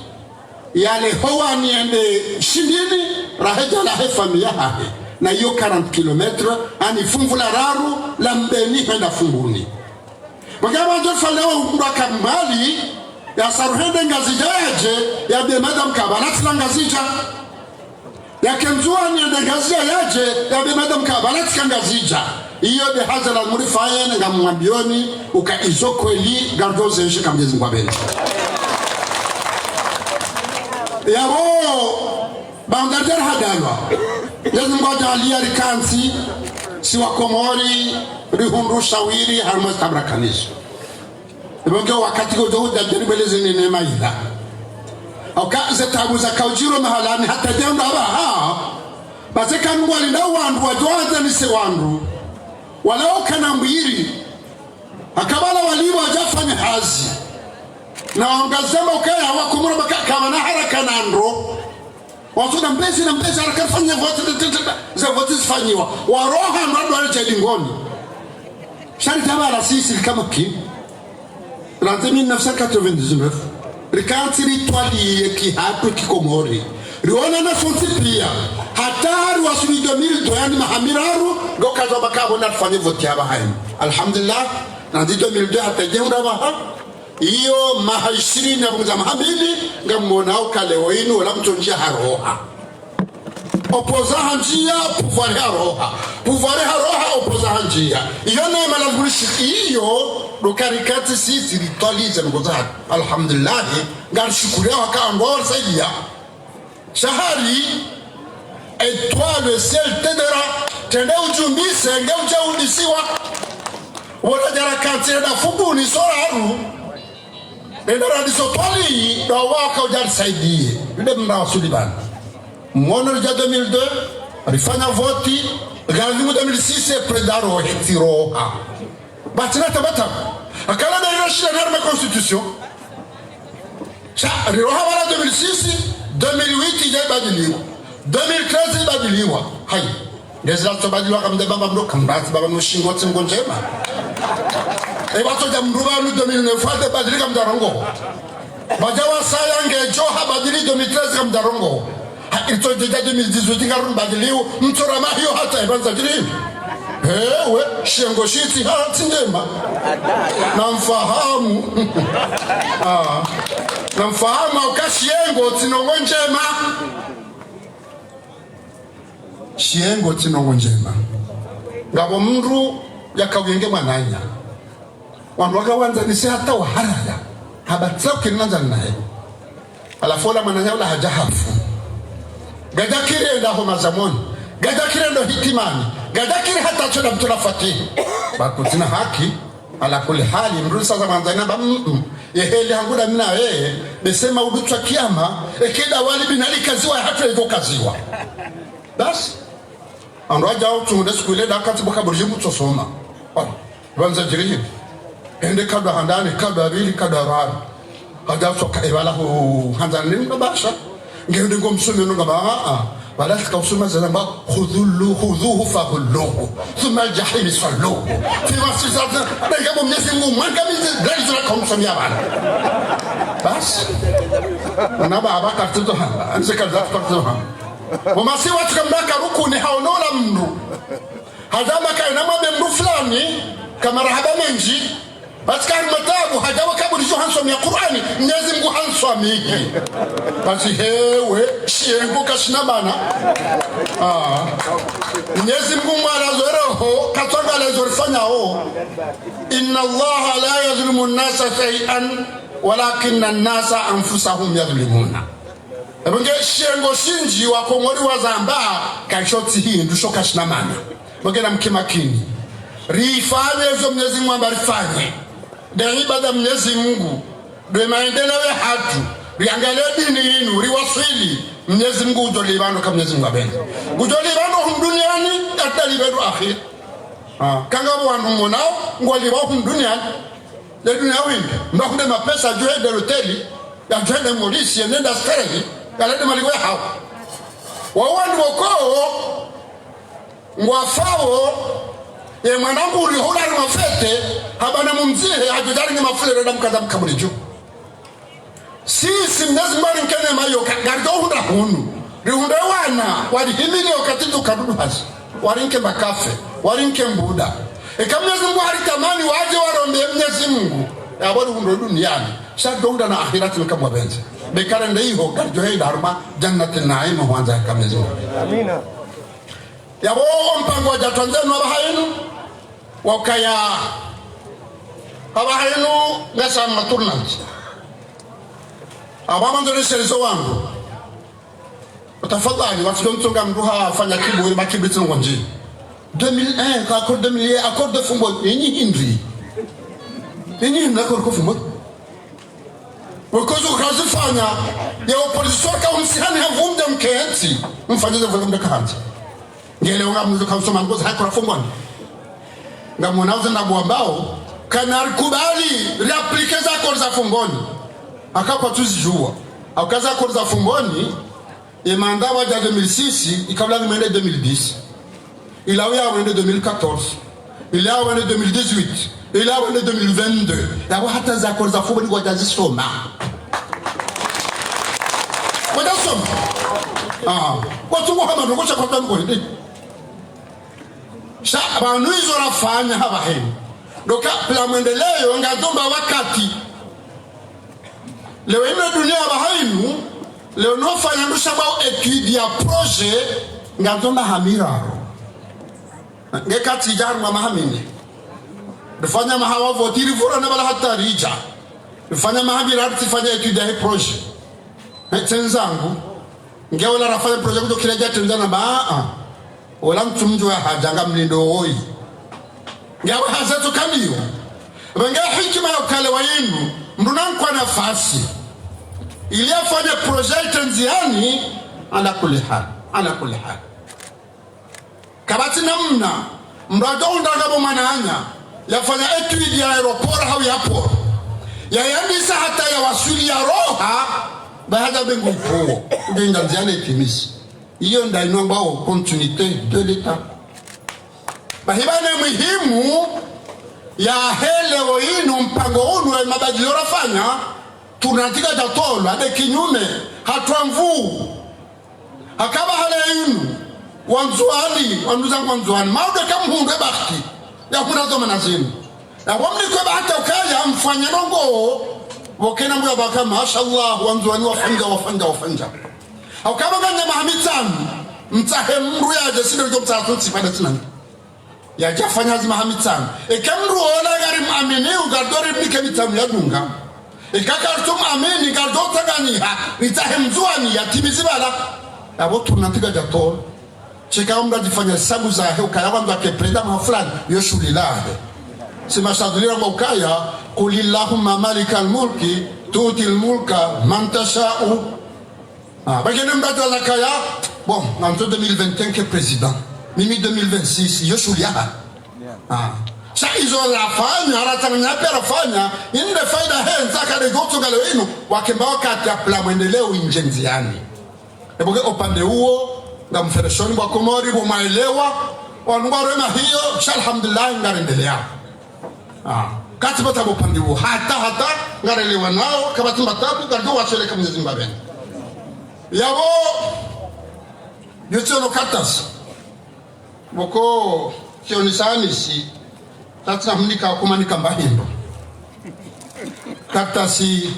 yale ho wani yende Shindini, rahe djalahe famiyi yahahe. Na iyo quarante kilomètres, yaani fumvu la raru, la Mbeni hwenda Fumbuni. Mdru ngapvo adjo fanya wa umbwa ka Mwali, yasa ruhende Ngazidja yadje, yambe madame ka pvala tsi la Ngazidja. Yake Ndzuwani yende Ngazidja yadje, yambe madame ka pvala tsi ka Ngazidja. Iyo nde hazi lazimu rifanye, ngamwambiyoni, uka izo kweli, ngaridjo zenshi ka Mwenyezi Mungu apvendze. Yapvo, ba Ngazidja rihadalwa. Mwenyezi Mungu adjaliya rikantsi, si Wakomori, Rihundru shawiri harumwa zitabu rakanazo. Ipvo nge wakati ngodjo hudja djeri bweleze nene maila. Hauka ze tabu zakaudjiri mahalani hata djenda pvaha. Basi kanu ngwalinda wandru wadjo wadzanise wandru. Wala ukana mbwiri. Haka pvala wali wadja fanya hazi. Na wangazema ukaya wakumura baka kamana haraka na ndro. Watu na mbezi na mbezi haraka fanya voti, te, te, te, ze voti zifanyiwa. Waroha ndo ndo alije dingoni. Sha li tabala sisi kama ki. Randzi mille neuf cent quatre-vingt-dix-neuf. Rikantsi ritwaliye kihatru kikomori. Riona na fonti pia. Hata riwasuli deux mille deux yani maha miraru. Ndo kazo baka bona rifanye voti hapvaha inu. Alhamdulillah. Randzi deux mille deux hata djehundra pvaha. Iyo maha ishirini ya pvumza maha mbili, ngamwona uka leo inu, ola mtsondjia haroha. Opposant handjia, pouvoir haroha. Pouvoir haroha, opposant handjia. Iyo neema la ngurishi, iyo, ndo karikantsi sisi ritwalize ndrongo zahatru. Alhamdulillah, ngarishukuriya waka ndo warisaidia. Sha hari, étoile, ciel, et cetera. Trende udjumbise, nge udje udisiwa. Wona djara kantsi renda fubuni soraru. Renda radiso twali, ndo waka udja risaidiye. Nde mna wasuli pvanu. Mwono ridja deux mille deux, rifanya voti, ghalimu deux mille six, e président rohe, tsiroha. Batsina tabata. Akala nde rilo shila na harumwa constitution. Sha, riroha pvala deux mille six, deux mille huit idja ibadiliwa. Deux mille treize ibadiliwa. Hayi. Ngezi latso badiliwa kamdja bamba mndru kamratsi bamba mndru shingo tsi ngo ndjema. E watso dja mndru pvanu deux mille neuf, hata badili kamdja rongoa. Badja wasaya ngedjo habadili deux mille treize kamdja rongoa. Ha, itso dja deux mille dix-huit ngarumbadiliwo, mtsora mahiyo hata ipvandza djiri. Ewe, shiyengo shitsi, ha, tsi ndjema. Namfahamu. Ah. Namfahamu, hauka shiyengo tsi ndrongo ndjema. Shiyengo tsi ndrongo ndjema. Ngapvo mndru yakawuyenge mwananya. Wandru wakawandzanise hata waharaya. Habatsa ukiri nandzani naye. Halafu ola mwananya ula hadja hafu. Kadjakiri enda ho mazamoni. Kadjakiri enda hitimani. Kadjakiri hata tsoda mtsola fatihi. Ba kutsina haki. Ala kulli hali, mndru sasa mwandzani namba, mm, mm. Yeheli hangu nda mi na yeye, bese maudu tswa kiyama, eka nda wali binali kaziwa, hatru evo kaziwa. Basi. Wandru wadja utsungu nde siku ile nda katsi buka burji mutso soma. Wala, wandza djiri hini. Ende kadwa handani, kadwa pvili, kadwa raru. Hadja soka, e, pvala hu, handza nini kabasha. Nge ndi ngo msome no ngamba, a, a. Pvala tsika usoma zalamba, خذوا-، خذوه فغلوه، ثم الجحيم صلوه. Fi ma si sa, nda ngapvo Mnyezi Mungu, mwangamize, ndali zula kaumsomia pvala. Basi. Ona ba, aba kartito hamba, anse kaza kartito hamba. Wamasi watsu kamdaka rukuni haono ola mndru. Hadja maka ina mwambe mndru fulani, ka marahaba mendji, basi kari matabu, hadja wakaburi djo hansomia Kur'ani, Mnyezi Mungu hanswamihi. Basi hewe, shiyengo kashina mana. Ah. Mnyezi Mungu mwala zo roho, katswanga lezo rifanyao. إن الله لا يظلم الناس شيئا ولكن الناس أنفسهم يظلمون. Epvo nge shiyengo shindji wakomori wazamba, kaisho tsi hindru sho kashina mana. Epvo nge namke makini. Rifanye zo Mnyezi Mungu amba rifanye. Nde ibada Mnyezi Mungu. Nde maendeleo yahatru. Riangalie dini inu, riwaswili. Mnyezi Mungu udjo lipva ndro ka Mnyezi Mungu apvendze. Udjo lipva ndro hunu duniani, hata lipve ndro akhira. Ah, kanga wandru mwonao, ngwalipvao hunu duniani. Le dunia winde, mba hunde mapesa, yadjo hende loteli, yadjo hende Maurice, yende nda starehi, yalende malipvo yahawo. Wao wandru woko, ngwafao, ye mwanangu uli hula ni mafete, hamba na mumzihe, yadjo djali ni mafulele na mkaza mkaburi dju. Sisi Mnyezi Mungu alinike neema iyo ka-, ngaridjo hundra hunu. Rihundre wana, warihimili wakati tukadudu hazi. Warinike makafe, warinike mbuda. Eka Mnyezi Mungu halitamani wadje warombe Mnyezi Mungu. Yapvo rihundre duniani. Sha ridjo hundra na akhirati neka mwapvendze. Be kale nde iho, ngaridjo henda harumwa jannati naim hwandza haka Mnyezi Mungu. Amina. Yapvo mpango wadja twandzenu apvaha inu, wakaya apvaha inu ngasi ma tournante. Apvaha mwandzo nishelezo wangu. Tafadhali, watsidjo mtsonga mndru hafanya kiburi, makiburi tsi ndrongo ndji. Deux mille un, ka accord deux mille un, accord de Fumboni. Inyi hindri? Inyi hindri accord ko Fumboni? Ukozo kazifanya, ya opposition ka umsihani ha vumbi mkentsi. Mfanye ze vumbi mkahandzi. Ngele unga mnuzo ka usoma ngozi ha accord za Fumboni. Ngamwona uze na bwambao, kana rikubali, riaplike ze accord za Fumboni. Aka kwatsu zijua. Aka ze accord za Fumboni, ye mandat wadja deux mille six, ikabla ni mwende deux mille dix. Ila uya wende deux mille quatorze. Ila wende deux mille dix-huit. Ila wende deux mille vingt-deux. Yapvo hata ze accord za Fumboni wadja zisoma. Wadja soma. Ah. Watsungu hama ndoko sha kwatsu nuko hindi. Sha, pvanu izo rafanya hapvahanu. Ndo ka, pvila mwendeleo, ngandzo mba wakati. Leo inu dunia pvahanu, leo no fanya ndusha ba étude ya projet, ngandzo maha miraru. Nge kati ija harumwa maha mine. Rifanya maha wa voti rivura na pvala hata ridja. Rifanya maha miraru tsifanya étude ya projet. He, tsenzangu. Nge ola rafanya projet kujo kila dja tenda na ba, ah. Ola mtsu mdjo ya hadja ngamlindo oyi. Nge awe haza tsu kamiyo. Pvenge hikima ya ukale wa inu, mdru na nkwa nafasi. Ili afanye projet itendziani, ala kulli hal, ala kulli hal. Kapvatsi namna, mdru adjo undra ngapvo mwananya, yafanya étude ya aéroport hau ya port. Yayandisa hata ya waswili ya roha, ba hadja bengu ipuo, udjo inga ndziani itimisi. Iyo nda inu ambao continuité de l'État. Bahi pvanu muhimu, ya hele wo inu mpango unu wa mabadilio rafanya, tunantika dja tolwa, de kinyume, hatwamvu. Hakaba hale inu, Wandzuani, wanduzangu Wandzuani, maude kamhundre bahati, ya huna zo mana zinu. Ya wamlikwe bahati ukaya mfanya ndrongo, pvo kena mbuya baka, mashallah, Wandzuani wafanya, wafanya, wafanya. Haukaba nganya maha mitsanu, mtsahe mdru yadje sinde ujo mtsaha tsi pvale tsinani. Yadja fanya hazi maha mitsanu. Eka mdru ola ngari mwamini, ngardo rimnike mitsanu ya dunga. Eka kartsu mwamini, ngardo tsanganyiha, ritsahe Mndzuani, yatimizi pvala. Yapvo tunantika dja tolwa. Sheka mdru adjifanya sabu zahe, ukaya wandza ke président maha fulani, yo shuhuli lahe. Si mashadhulira mwa ukaya, قل اللهم مالك الملك تؤتي الملك من تشاء. Ah, pvangene mdru adjo zakaya, bon, ngamtso deux mille vingt et un ke président. Mimi deux mille vingt-six, yo shuhuli yaha. Ah. Sha izo rafanya, ratsanganya pia rafanya, inde faida he, ntsaka de gotso ngalo inu, wakemba wakati apvila mwendeleo indje ndziani. Epvo ke opvande uwo, ngamfereshoni pvo Komori, pvo maelewa, wanu ngwarema hiyo, sha alhamdulillah, ngarendelea. Ah, katsi pvata pvo pvande uwo, hata, hata, ngarelewa nao, kapvatsi mba tabu, ngardo wasweleka Mwenyezi Mungu apvene. Yapvo, yotsi ono kartasi. Pvoko, tsioni sanisi, tatsina mnika kumanika mba hindru. Kartasi,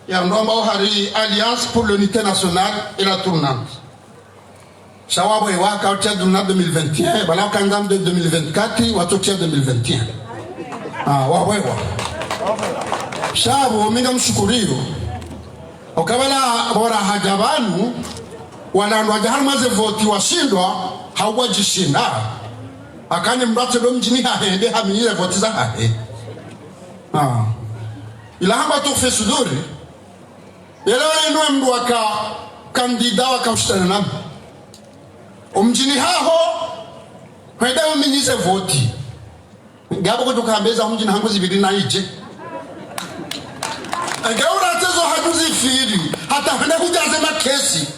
ya ndromba uhari Alliance pour l'unité nationale et la tournante. Sha wapvo iwaka utia tournante deux mille vingt et un, pvala wakandza mde deux mille vingt-quatre, watsotia deux mille vingt et un. Ah, wapvo iwa. Sha pvo, mi ngamshukuriyo. Ukaya pvala bora hadja pvanu, wala ndo wadja harumwa ze voti washindwa, hau wadjishinda. Akani mdru atse ndo mdjini hahe, nde hamini ze voti zahahe. Ah. Ila hamba tukhfi suduri. Yelewa inu mdru waka kandida waka ushindana nami. Omdjini haho, hwenda umini ze voti. Ngapvo kudjo kambeza hundji na hangu zipviri na idje. Enge uratse zo hangu zipviri, hata hende hudjaze makesi.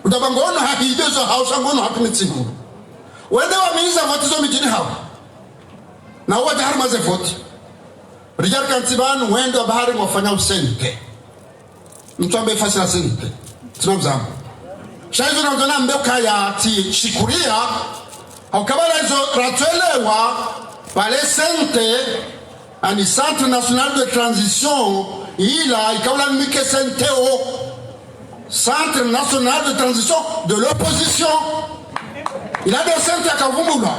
Utapva ngono hahibe zo hau sha ngono hatu mitsingu. Wende wamini ze voti zo midjini hau. Na wadja harumwa ze voti. Ridja rikantsi pvanu, wende wapvahari mwafanya usente. Mtsu ambe fasila sente. Tsina mzambo. Sha izo nandzo nambe ukaya tsi shikuria. Hauka pvala izo ratswelewa, pvale sente, ani Centre National de Transition, ila ikaula mike sente o. Centre National de Transition de l'opposition. Ila de sente akavumbulwa.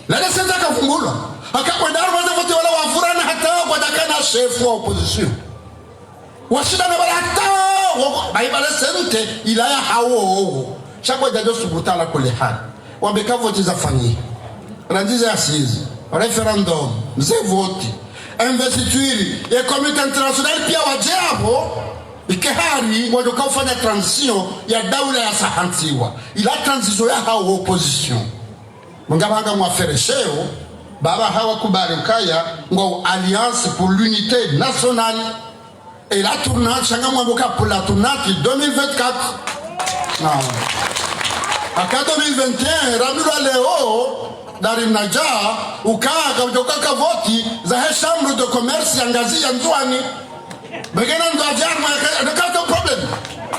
Ila de sente akavumbulwa. Akakwenda harumwa ze voti wala wavurana hata wadakana chef wa opposition. Washindana pvala hata, wo, bayi pvale sente, ila ya hawo. Sha kwadjadjo subutu ala kulli hali. Wambe ka voti zafanyiha. Randzi ze assises, référendum, ze voti, investiture, ye communauté internationale piya wadje apvo, ike hari ngwadjo ka ufanya transition ya daula ya sahantsiwa. Ila transition ya hawo opposition. Mungapvanga mwaferesheo, baba hawa kubali ukaya, ngwao Alliance pour l'Unité Nationale. Et la tournante, sha ngamwambo ka pour la tournante deux mille vingt-quatre. Non. Aka deux mille vingt et un, rambilwa leo, Dari Mnadja, uka, kaudjo ka voti, zahe Chambre de Commerce ya Ngazidja Ndzuani. Begena ndo adjar, mwa, ka, ka, aucun problème.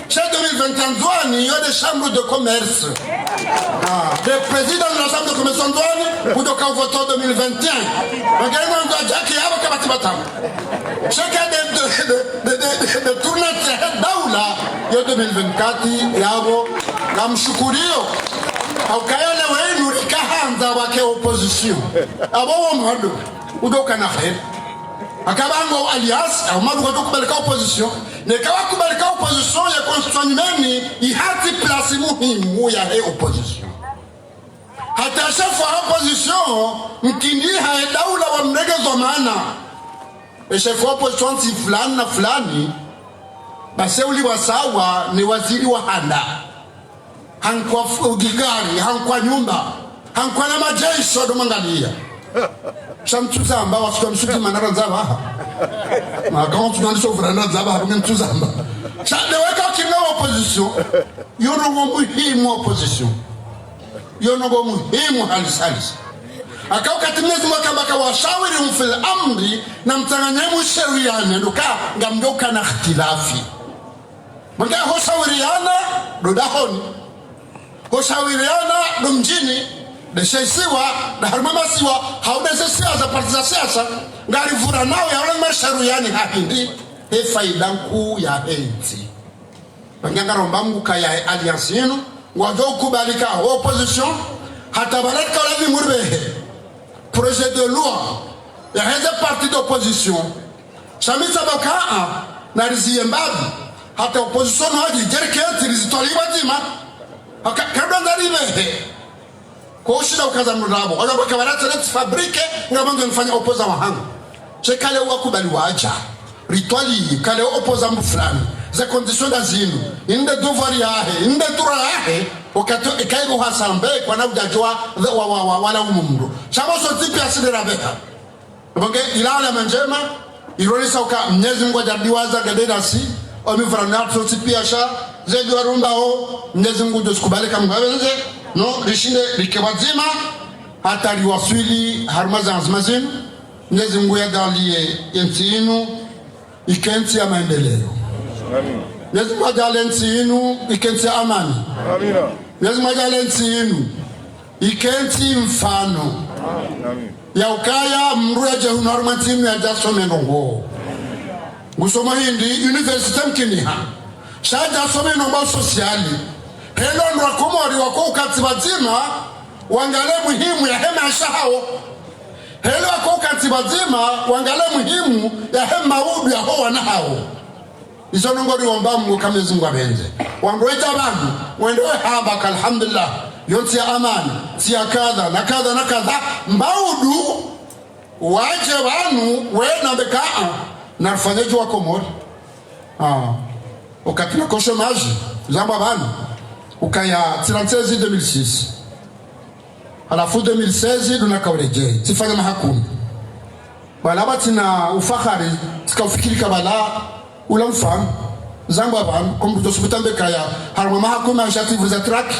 Sha deux mille vingt et un Ndzuani, yo de Chambre de Commerce. Ah, de président de la Chambre de Commerce Ndzuani, kudjo ka vote deux mille vingt et un. Begena ndo adjar ki yabo kabati batamu. Shaka de, de, de, de, de, de tournante ya daula, yo deux mille vingt-quatre, yabo, ngamshukuriyo. Hauka yo leo inu rika handza wake opposition. Abo wo mwando, udjo kana heri. Aka bangwao Alliance, au madu kwadjo kubali ka opposition. Neka wakubali ka opposition ye constitution nyumeni, ihatsi place muhimu yahe opposition. Hata chef wa opposition, mkindi hahe daula wamrenge dhwamana. E chef wa opposition ntsi fulani na fulani, basi uli wasawa ne waziri wa handa. Hankwa fu-, ugigari, hankwa nyumba, hankwa na majeshi wadjo mwangaliya. Sha mtsuzamba, wafika msuti mana randza pvaha. Maka mtsu nani sovura randza pvaha, nge mtsuzamba. Sha de weka kinga opposition. Yo ndrongoo muhimu opposition. Yo ndrongoo muhimu halisi halisi. Aka wakati Mwenyezi Mungu akamba ka washawirhum fil amri, na mtsanganye mushauriane, ndo ka, ngamdjo kana ikhtilafi. Manga ho shawiriana, ndo dahoni. Ho shawiriana, ndo mdjini, nde she isiwa, nda harumwa masiwa, hau nde ze siasa, parti za siasa, ngarivura nao ya wala mashauriani ha hindri, he faida nkuu yahe ntsi. Pvanga ngaromba Mungu kaya Alliance inu, ngwadjo kubali ka opposition, hata balaka wala vimurbehe. Projet de loi, yaheze parti d'opposition. Sha mi tsamba ka, a, nariziye mbapvi, hata opposition wadji, djereke ntsi rizitwali pvadzima. Haka, kadwa naribehe. Ko ushinda ukaza mrabo. Ola baka wala tsele tsi fabrique, ngamandzo nifanya opposant wahangu. She kale wakubali wadja. Ritwali, kale opposant mbu fulani. Ze conditions nda zinu. Inde devoir yahe, inde droit yahe. Wakati ikayi buha sambe, kwana udjadjuwa, wa, wa, wa, wala umumdu. Sha bo sontsi piya sidera beha. Bonge ilala mandjema, ironesa uka Mwenyezi Mungu hadjadiwaza gade nasi, omi vura natso tsi piya sha, ze dua rombao, Mwenyezi Mungu ngudjo zikubali ka Mungu hapvendze, no, rishinde rike pvadzima, hata riwaswili harumwa ze anzima zinu, Mwenyezi Mungu yadjaaliye ye ntsi inu, ike ntsi ya maendeleo. Amin. Mwenyezi Mungu yadjaaliye ntsi inu, ike ntsi ya amani. Amina. Mwenyezi Mungu yadjaaliye ntsi inu, ike ntsi mfano. Amin. Ya ukaya mdru yadje hunu harumwa ntsi inu yadje yasome ndrongoo. Ngusoma hindri, université mkiniha. Sha yadje yasome ndrongoo social. Helo ndrwa Komori wako ukantsi pvadzima, wangaliye muhimu yahe maesha hawo. Helo wako ukantsi pvadzima, wangaliye muhimu yahe maudu yaho wana hawo. Izo ndrongoo riomba Mungu ka Mwenyezi Mungu hapvendze. Wandru wedja pvanu, wende wehamba ka alhamdulillah. Yo ntsi ya amani, ntsi ya kadha, na kadha, na kadha. Maudu, wadje pvanu, wena mbeka, a, na rifanye dju wa Komori. A, wakati nakosho madji, zamba pvanu, ukaya tsirantsi ezi deux mille six. Halafu deux mille seize, ndo naka uredjeyi. Tsifanya maha kumi. Pvala pvatsina ufahari, tsika ufikiri ka pvala ula mfano. Zamba pvanu, ko mdru tsosubuta mbe kaya, harumwa maha kumi, asha tsivuriza track,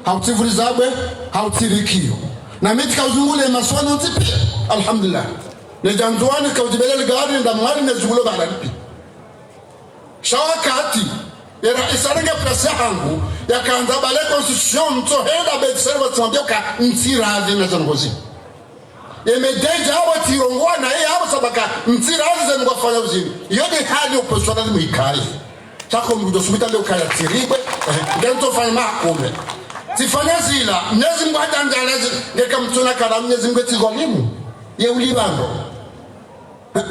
hau tsivuriza bwe, hau tsirikiyo. Na mi tsika uzungule masono ntsi piya. Alhamdulillah. Nedja Ndzuwani, tsika udjibele ligari, nda Mwali, nezungulo pvala nipi. Sha wakati, era isarenge place yahangu, yakandza bale constitution, ntso henda be tsere pvatsimwambia ka ntsi radhi na zanu ngozi. Ye mededja apvo tsirongowa na ye apvo sabaka ntsi radhi zanu ngwafanya uzini. Iyo nde hali opposition lazima ikaye. Tsako mdru tsosubuta mbe ukaya tsiribwe, eh, nge ntso fanya maha kumi. Tsifanya zila, Mwenyezi Mungu hadjandjalezi, nge ka mtsuna kala Mwenyezi Mungu tsi dhwalimu. Ye ulipvando.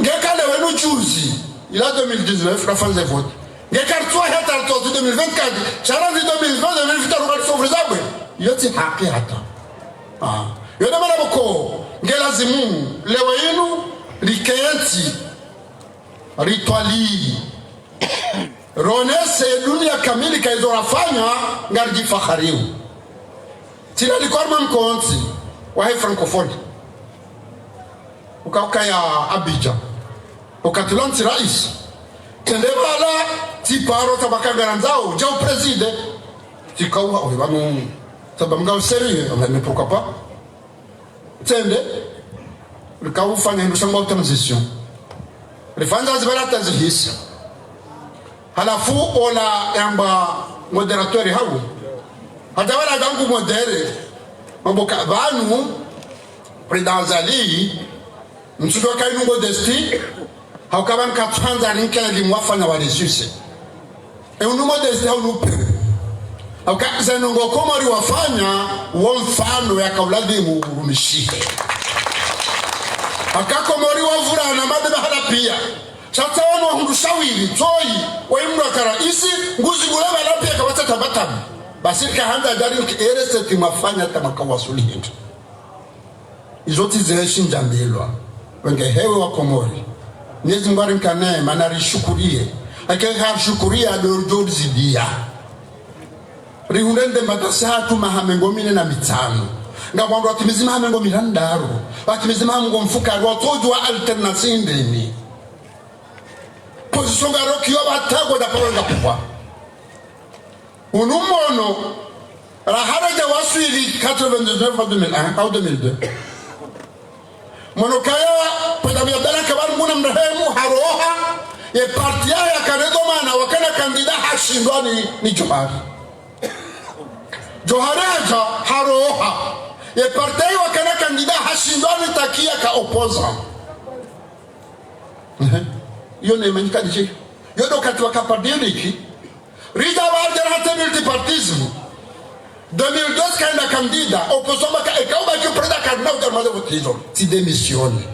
Nge ka leo inu juzi, ila deux mille dix-neuf, rafanya vote. Nge ka ritsuwa hata ritsozi deux mille vingt-quatre, sha randzi deux mille vingt, deux mille vingt-quatre, ruka ritsovu rizabwe. Iyo tsi haki hata. Ah. Yo nde mana pvoko, nge lazimu, leo inu, rikentsi, ritwalii, ronese dunia kamili ka izo rafanya, ngaridjifahariyo. Tsina likwa harumwa mkontsi wahe francophonie. Uka, ukaya Abidjan. Wakati ula ntsi raisi. Tsende pvala, tsiparo tsamba ka ngarandzao, dja upréside. Tsika uwa, oyi pvanu, tsamba mnga usérieux, on va, mais pourquoi pas ? Tsende, rika ufanya hindru shangwa transition. Rifanya zipvala tazihisa. Halafu ola yamba modérateur hawu. Hata pvala ngu modéré. Mambo ka pvanu, président Azali, mtsudjuwa ka inu modestie, hauka pvanu katsandza rinke li mwafanya wa ressources. E unu modestie hau nupe. Hauka ze ndrongoo Komori wafanya, wo mfano yaka ulazimu urumishihe. Hauka Komori wavurana made mahala pia. Sha tsi wanu wahundru shawiri, tsoyi, wa imra ka raisi, nguzi gule pvala pia kapvatsi tabu tabu. Basi rika handza djari nki ere seti mwafanya tamaka wasuli hindru. Izo tsi ze shindza mbilwa. Wenge hewe wa Komori. Mwenyezi Mungu arinkane, mana rishukuriye. Ake harishukuriya ndo djo rizidiya. Rihundre nde matasa hatru maha mengo mine na mitsanu. Nga wandru watimizi maha mengo mirandaru. Watimizi maha mengo mfukare, watsodjuwa alternance ndeni. Position ngaro kiyo pvatsa ngo dja paro nga pouvoir. Unu mwono, raha radja waswili quatre-vingt-dix-neuf au deux mille un, au deux mille deux. Mwono kaya, pvwenda mya bela kabari muna mrehemu, haroha, ye parti yahe yakana dhwamana, wakana kandida hashindwa ni, ni Djohar. Djohar hadja, haroha, ye parti yahe wakana kandida hashindwa ni Taki yaka opposant. Ehe. Iyo ne manyika dije. Iyo ndo wakati waka parti unique. Ridja pvadja hata multipartisme. Deux mille douze kayina kandida, opposition baka, eka ubaki président kana udja maze vote izo. Tsi démissionner.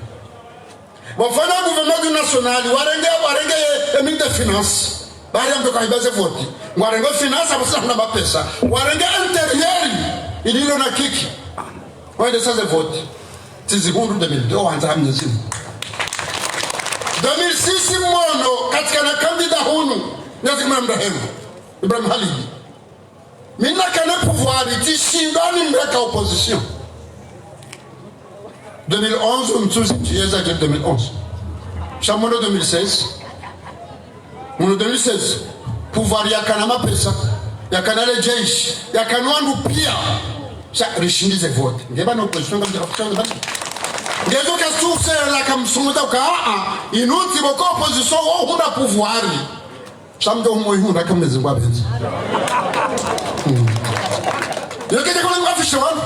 Wafanya gouvernement du national, warenge, warenge ye, ye ministre des finances. Bari amtoka ibaze vote. Warenge finance, apvo sina mapesa. Warenge intérieur, ililo na kiki. Wende saze vote. Tsi zihundru deux mille deux, wandza ha Mwenyezi Mungu. Deux mille six mwono, katsika na kandida hunu, Mwenyezi Mungu namrehemu. Ibrahim Halidi. Mi nakana pouvoir, tsishindwa nimreke opposition. Deux mille onze, mtsuzi, tsi yeza dje deux mille onze. Sha mwono deux mille seize. Mwono deux mille seize, pouvoir yakana mapesa, yakana le jeshi, yakana wandru pia. Sha rishindize vote. Nge pvanu opposition ngamdja kutsanga pvanu. Ngezo kasusa la kamsumuda ka, ah, ah, inu tsi pvoko opposition wo hundra pouvoir. Sha mdjo humo ihundra ka Mwenyezi Mungu apvendze. Hmm. Yo kedja kula mafisha wanu.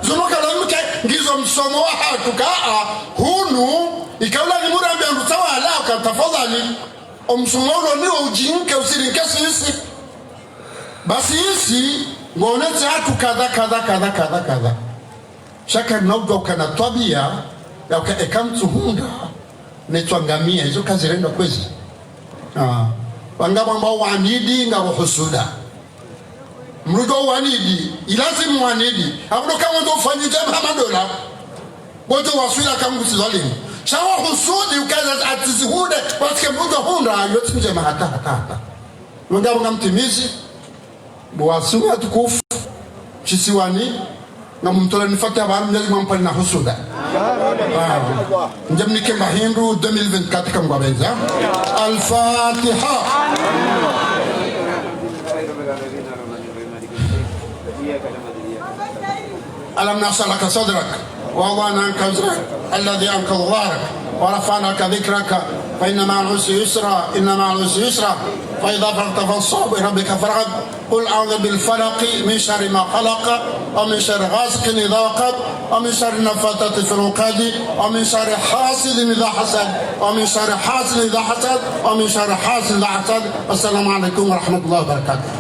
Zinu kala mke ngizo msomo wahatru ka, ah, hunu, ika ula ni murambi andru tsawala, ka tafadhali. Omsumo ulo ni wo udjinike usirinike sisi. Basi isi, ngonetse hatru kadha, kadha, kadha, kadha, kadha. Sha kari na udjuwa ukana twabiya, ya uka eka mtsuhundra, netswangamiya, izo kazirendwa kwezi. Ah, wanga wamba wanidi, ngapvo husuda. Mrudjo wanidi, ilazimu wanidi. Abudo kama ndo ufanyidje mhama dola. Bojo waswila kangu si dhwalimu. Sha wo husudi ukaza atsizihundre, watsike mrudjo hundra, yo tsi ndjema hata, hata, hata. Wanga wanga mtimizi, bo wasumu watukufu, shisiwani, na mtole nifate habari, Mwenyezi Mungu ampvani na husuda. Ah, ndje mnike mahindru deux mille vingt-quatre kamgwa benza. Al-Fatiha. ألم نشرح لك صدرك ووضعنا عنك وزرك الذي أنقض ظهرك ورفعنا لك ذكرك فإن مع العسر يسرا، إن مع العسر يسرا، فإذا فرغت فانصب، إلى ربك فارغب. قل أعوذ بالفلق، من شر ما خلق، ومن شر غاسق إذا وقب، ومن شر النفاثات في العقد، ومن شر حاسد إذا حسد، ومن شر حاسد إذا حسد، ومن شر حاسد إذا حسد. السلام عليكم ورحمة الله وبركاته.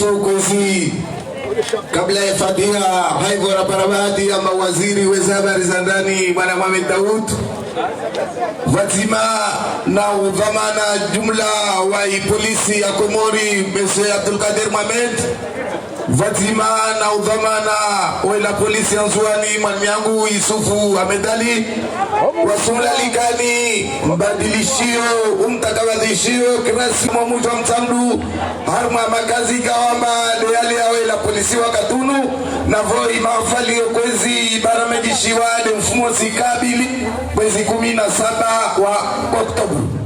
Kwezi, kabla ya Fatiha, haivo rapara bahati ya mawaziri weze habari za ndani, Bwana Mohamed Daoud. Pvwadzima na udhwamana jumla wa ipolisi ya Komori, Monsieur Abdoulkader Mohamed. Pvwadzima na udhwamana wa ila polisi ya Ndzuwani, mwananyangu Yusufu Ahmed Ali. Wasulalikani mbadilishio, umtakabadhishio, kirasi mwa mutwa mtsamdu, harumwa makazi kawamba de yale yawe la polisi wakati unu, na pvo imahafali yo kwezi ibaramedishiwa de mfumosi kabili, mwezi kumi na saba wa Oktoba.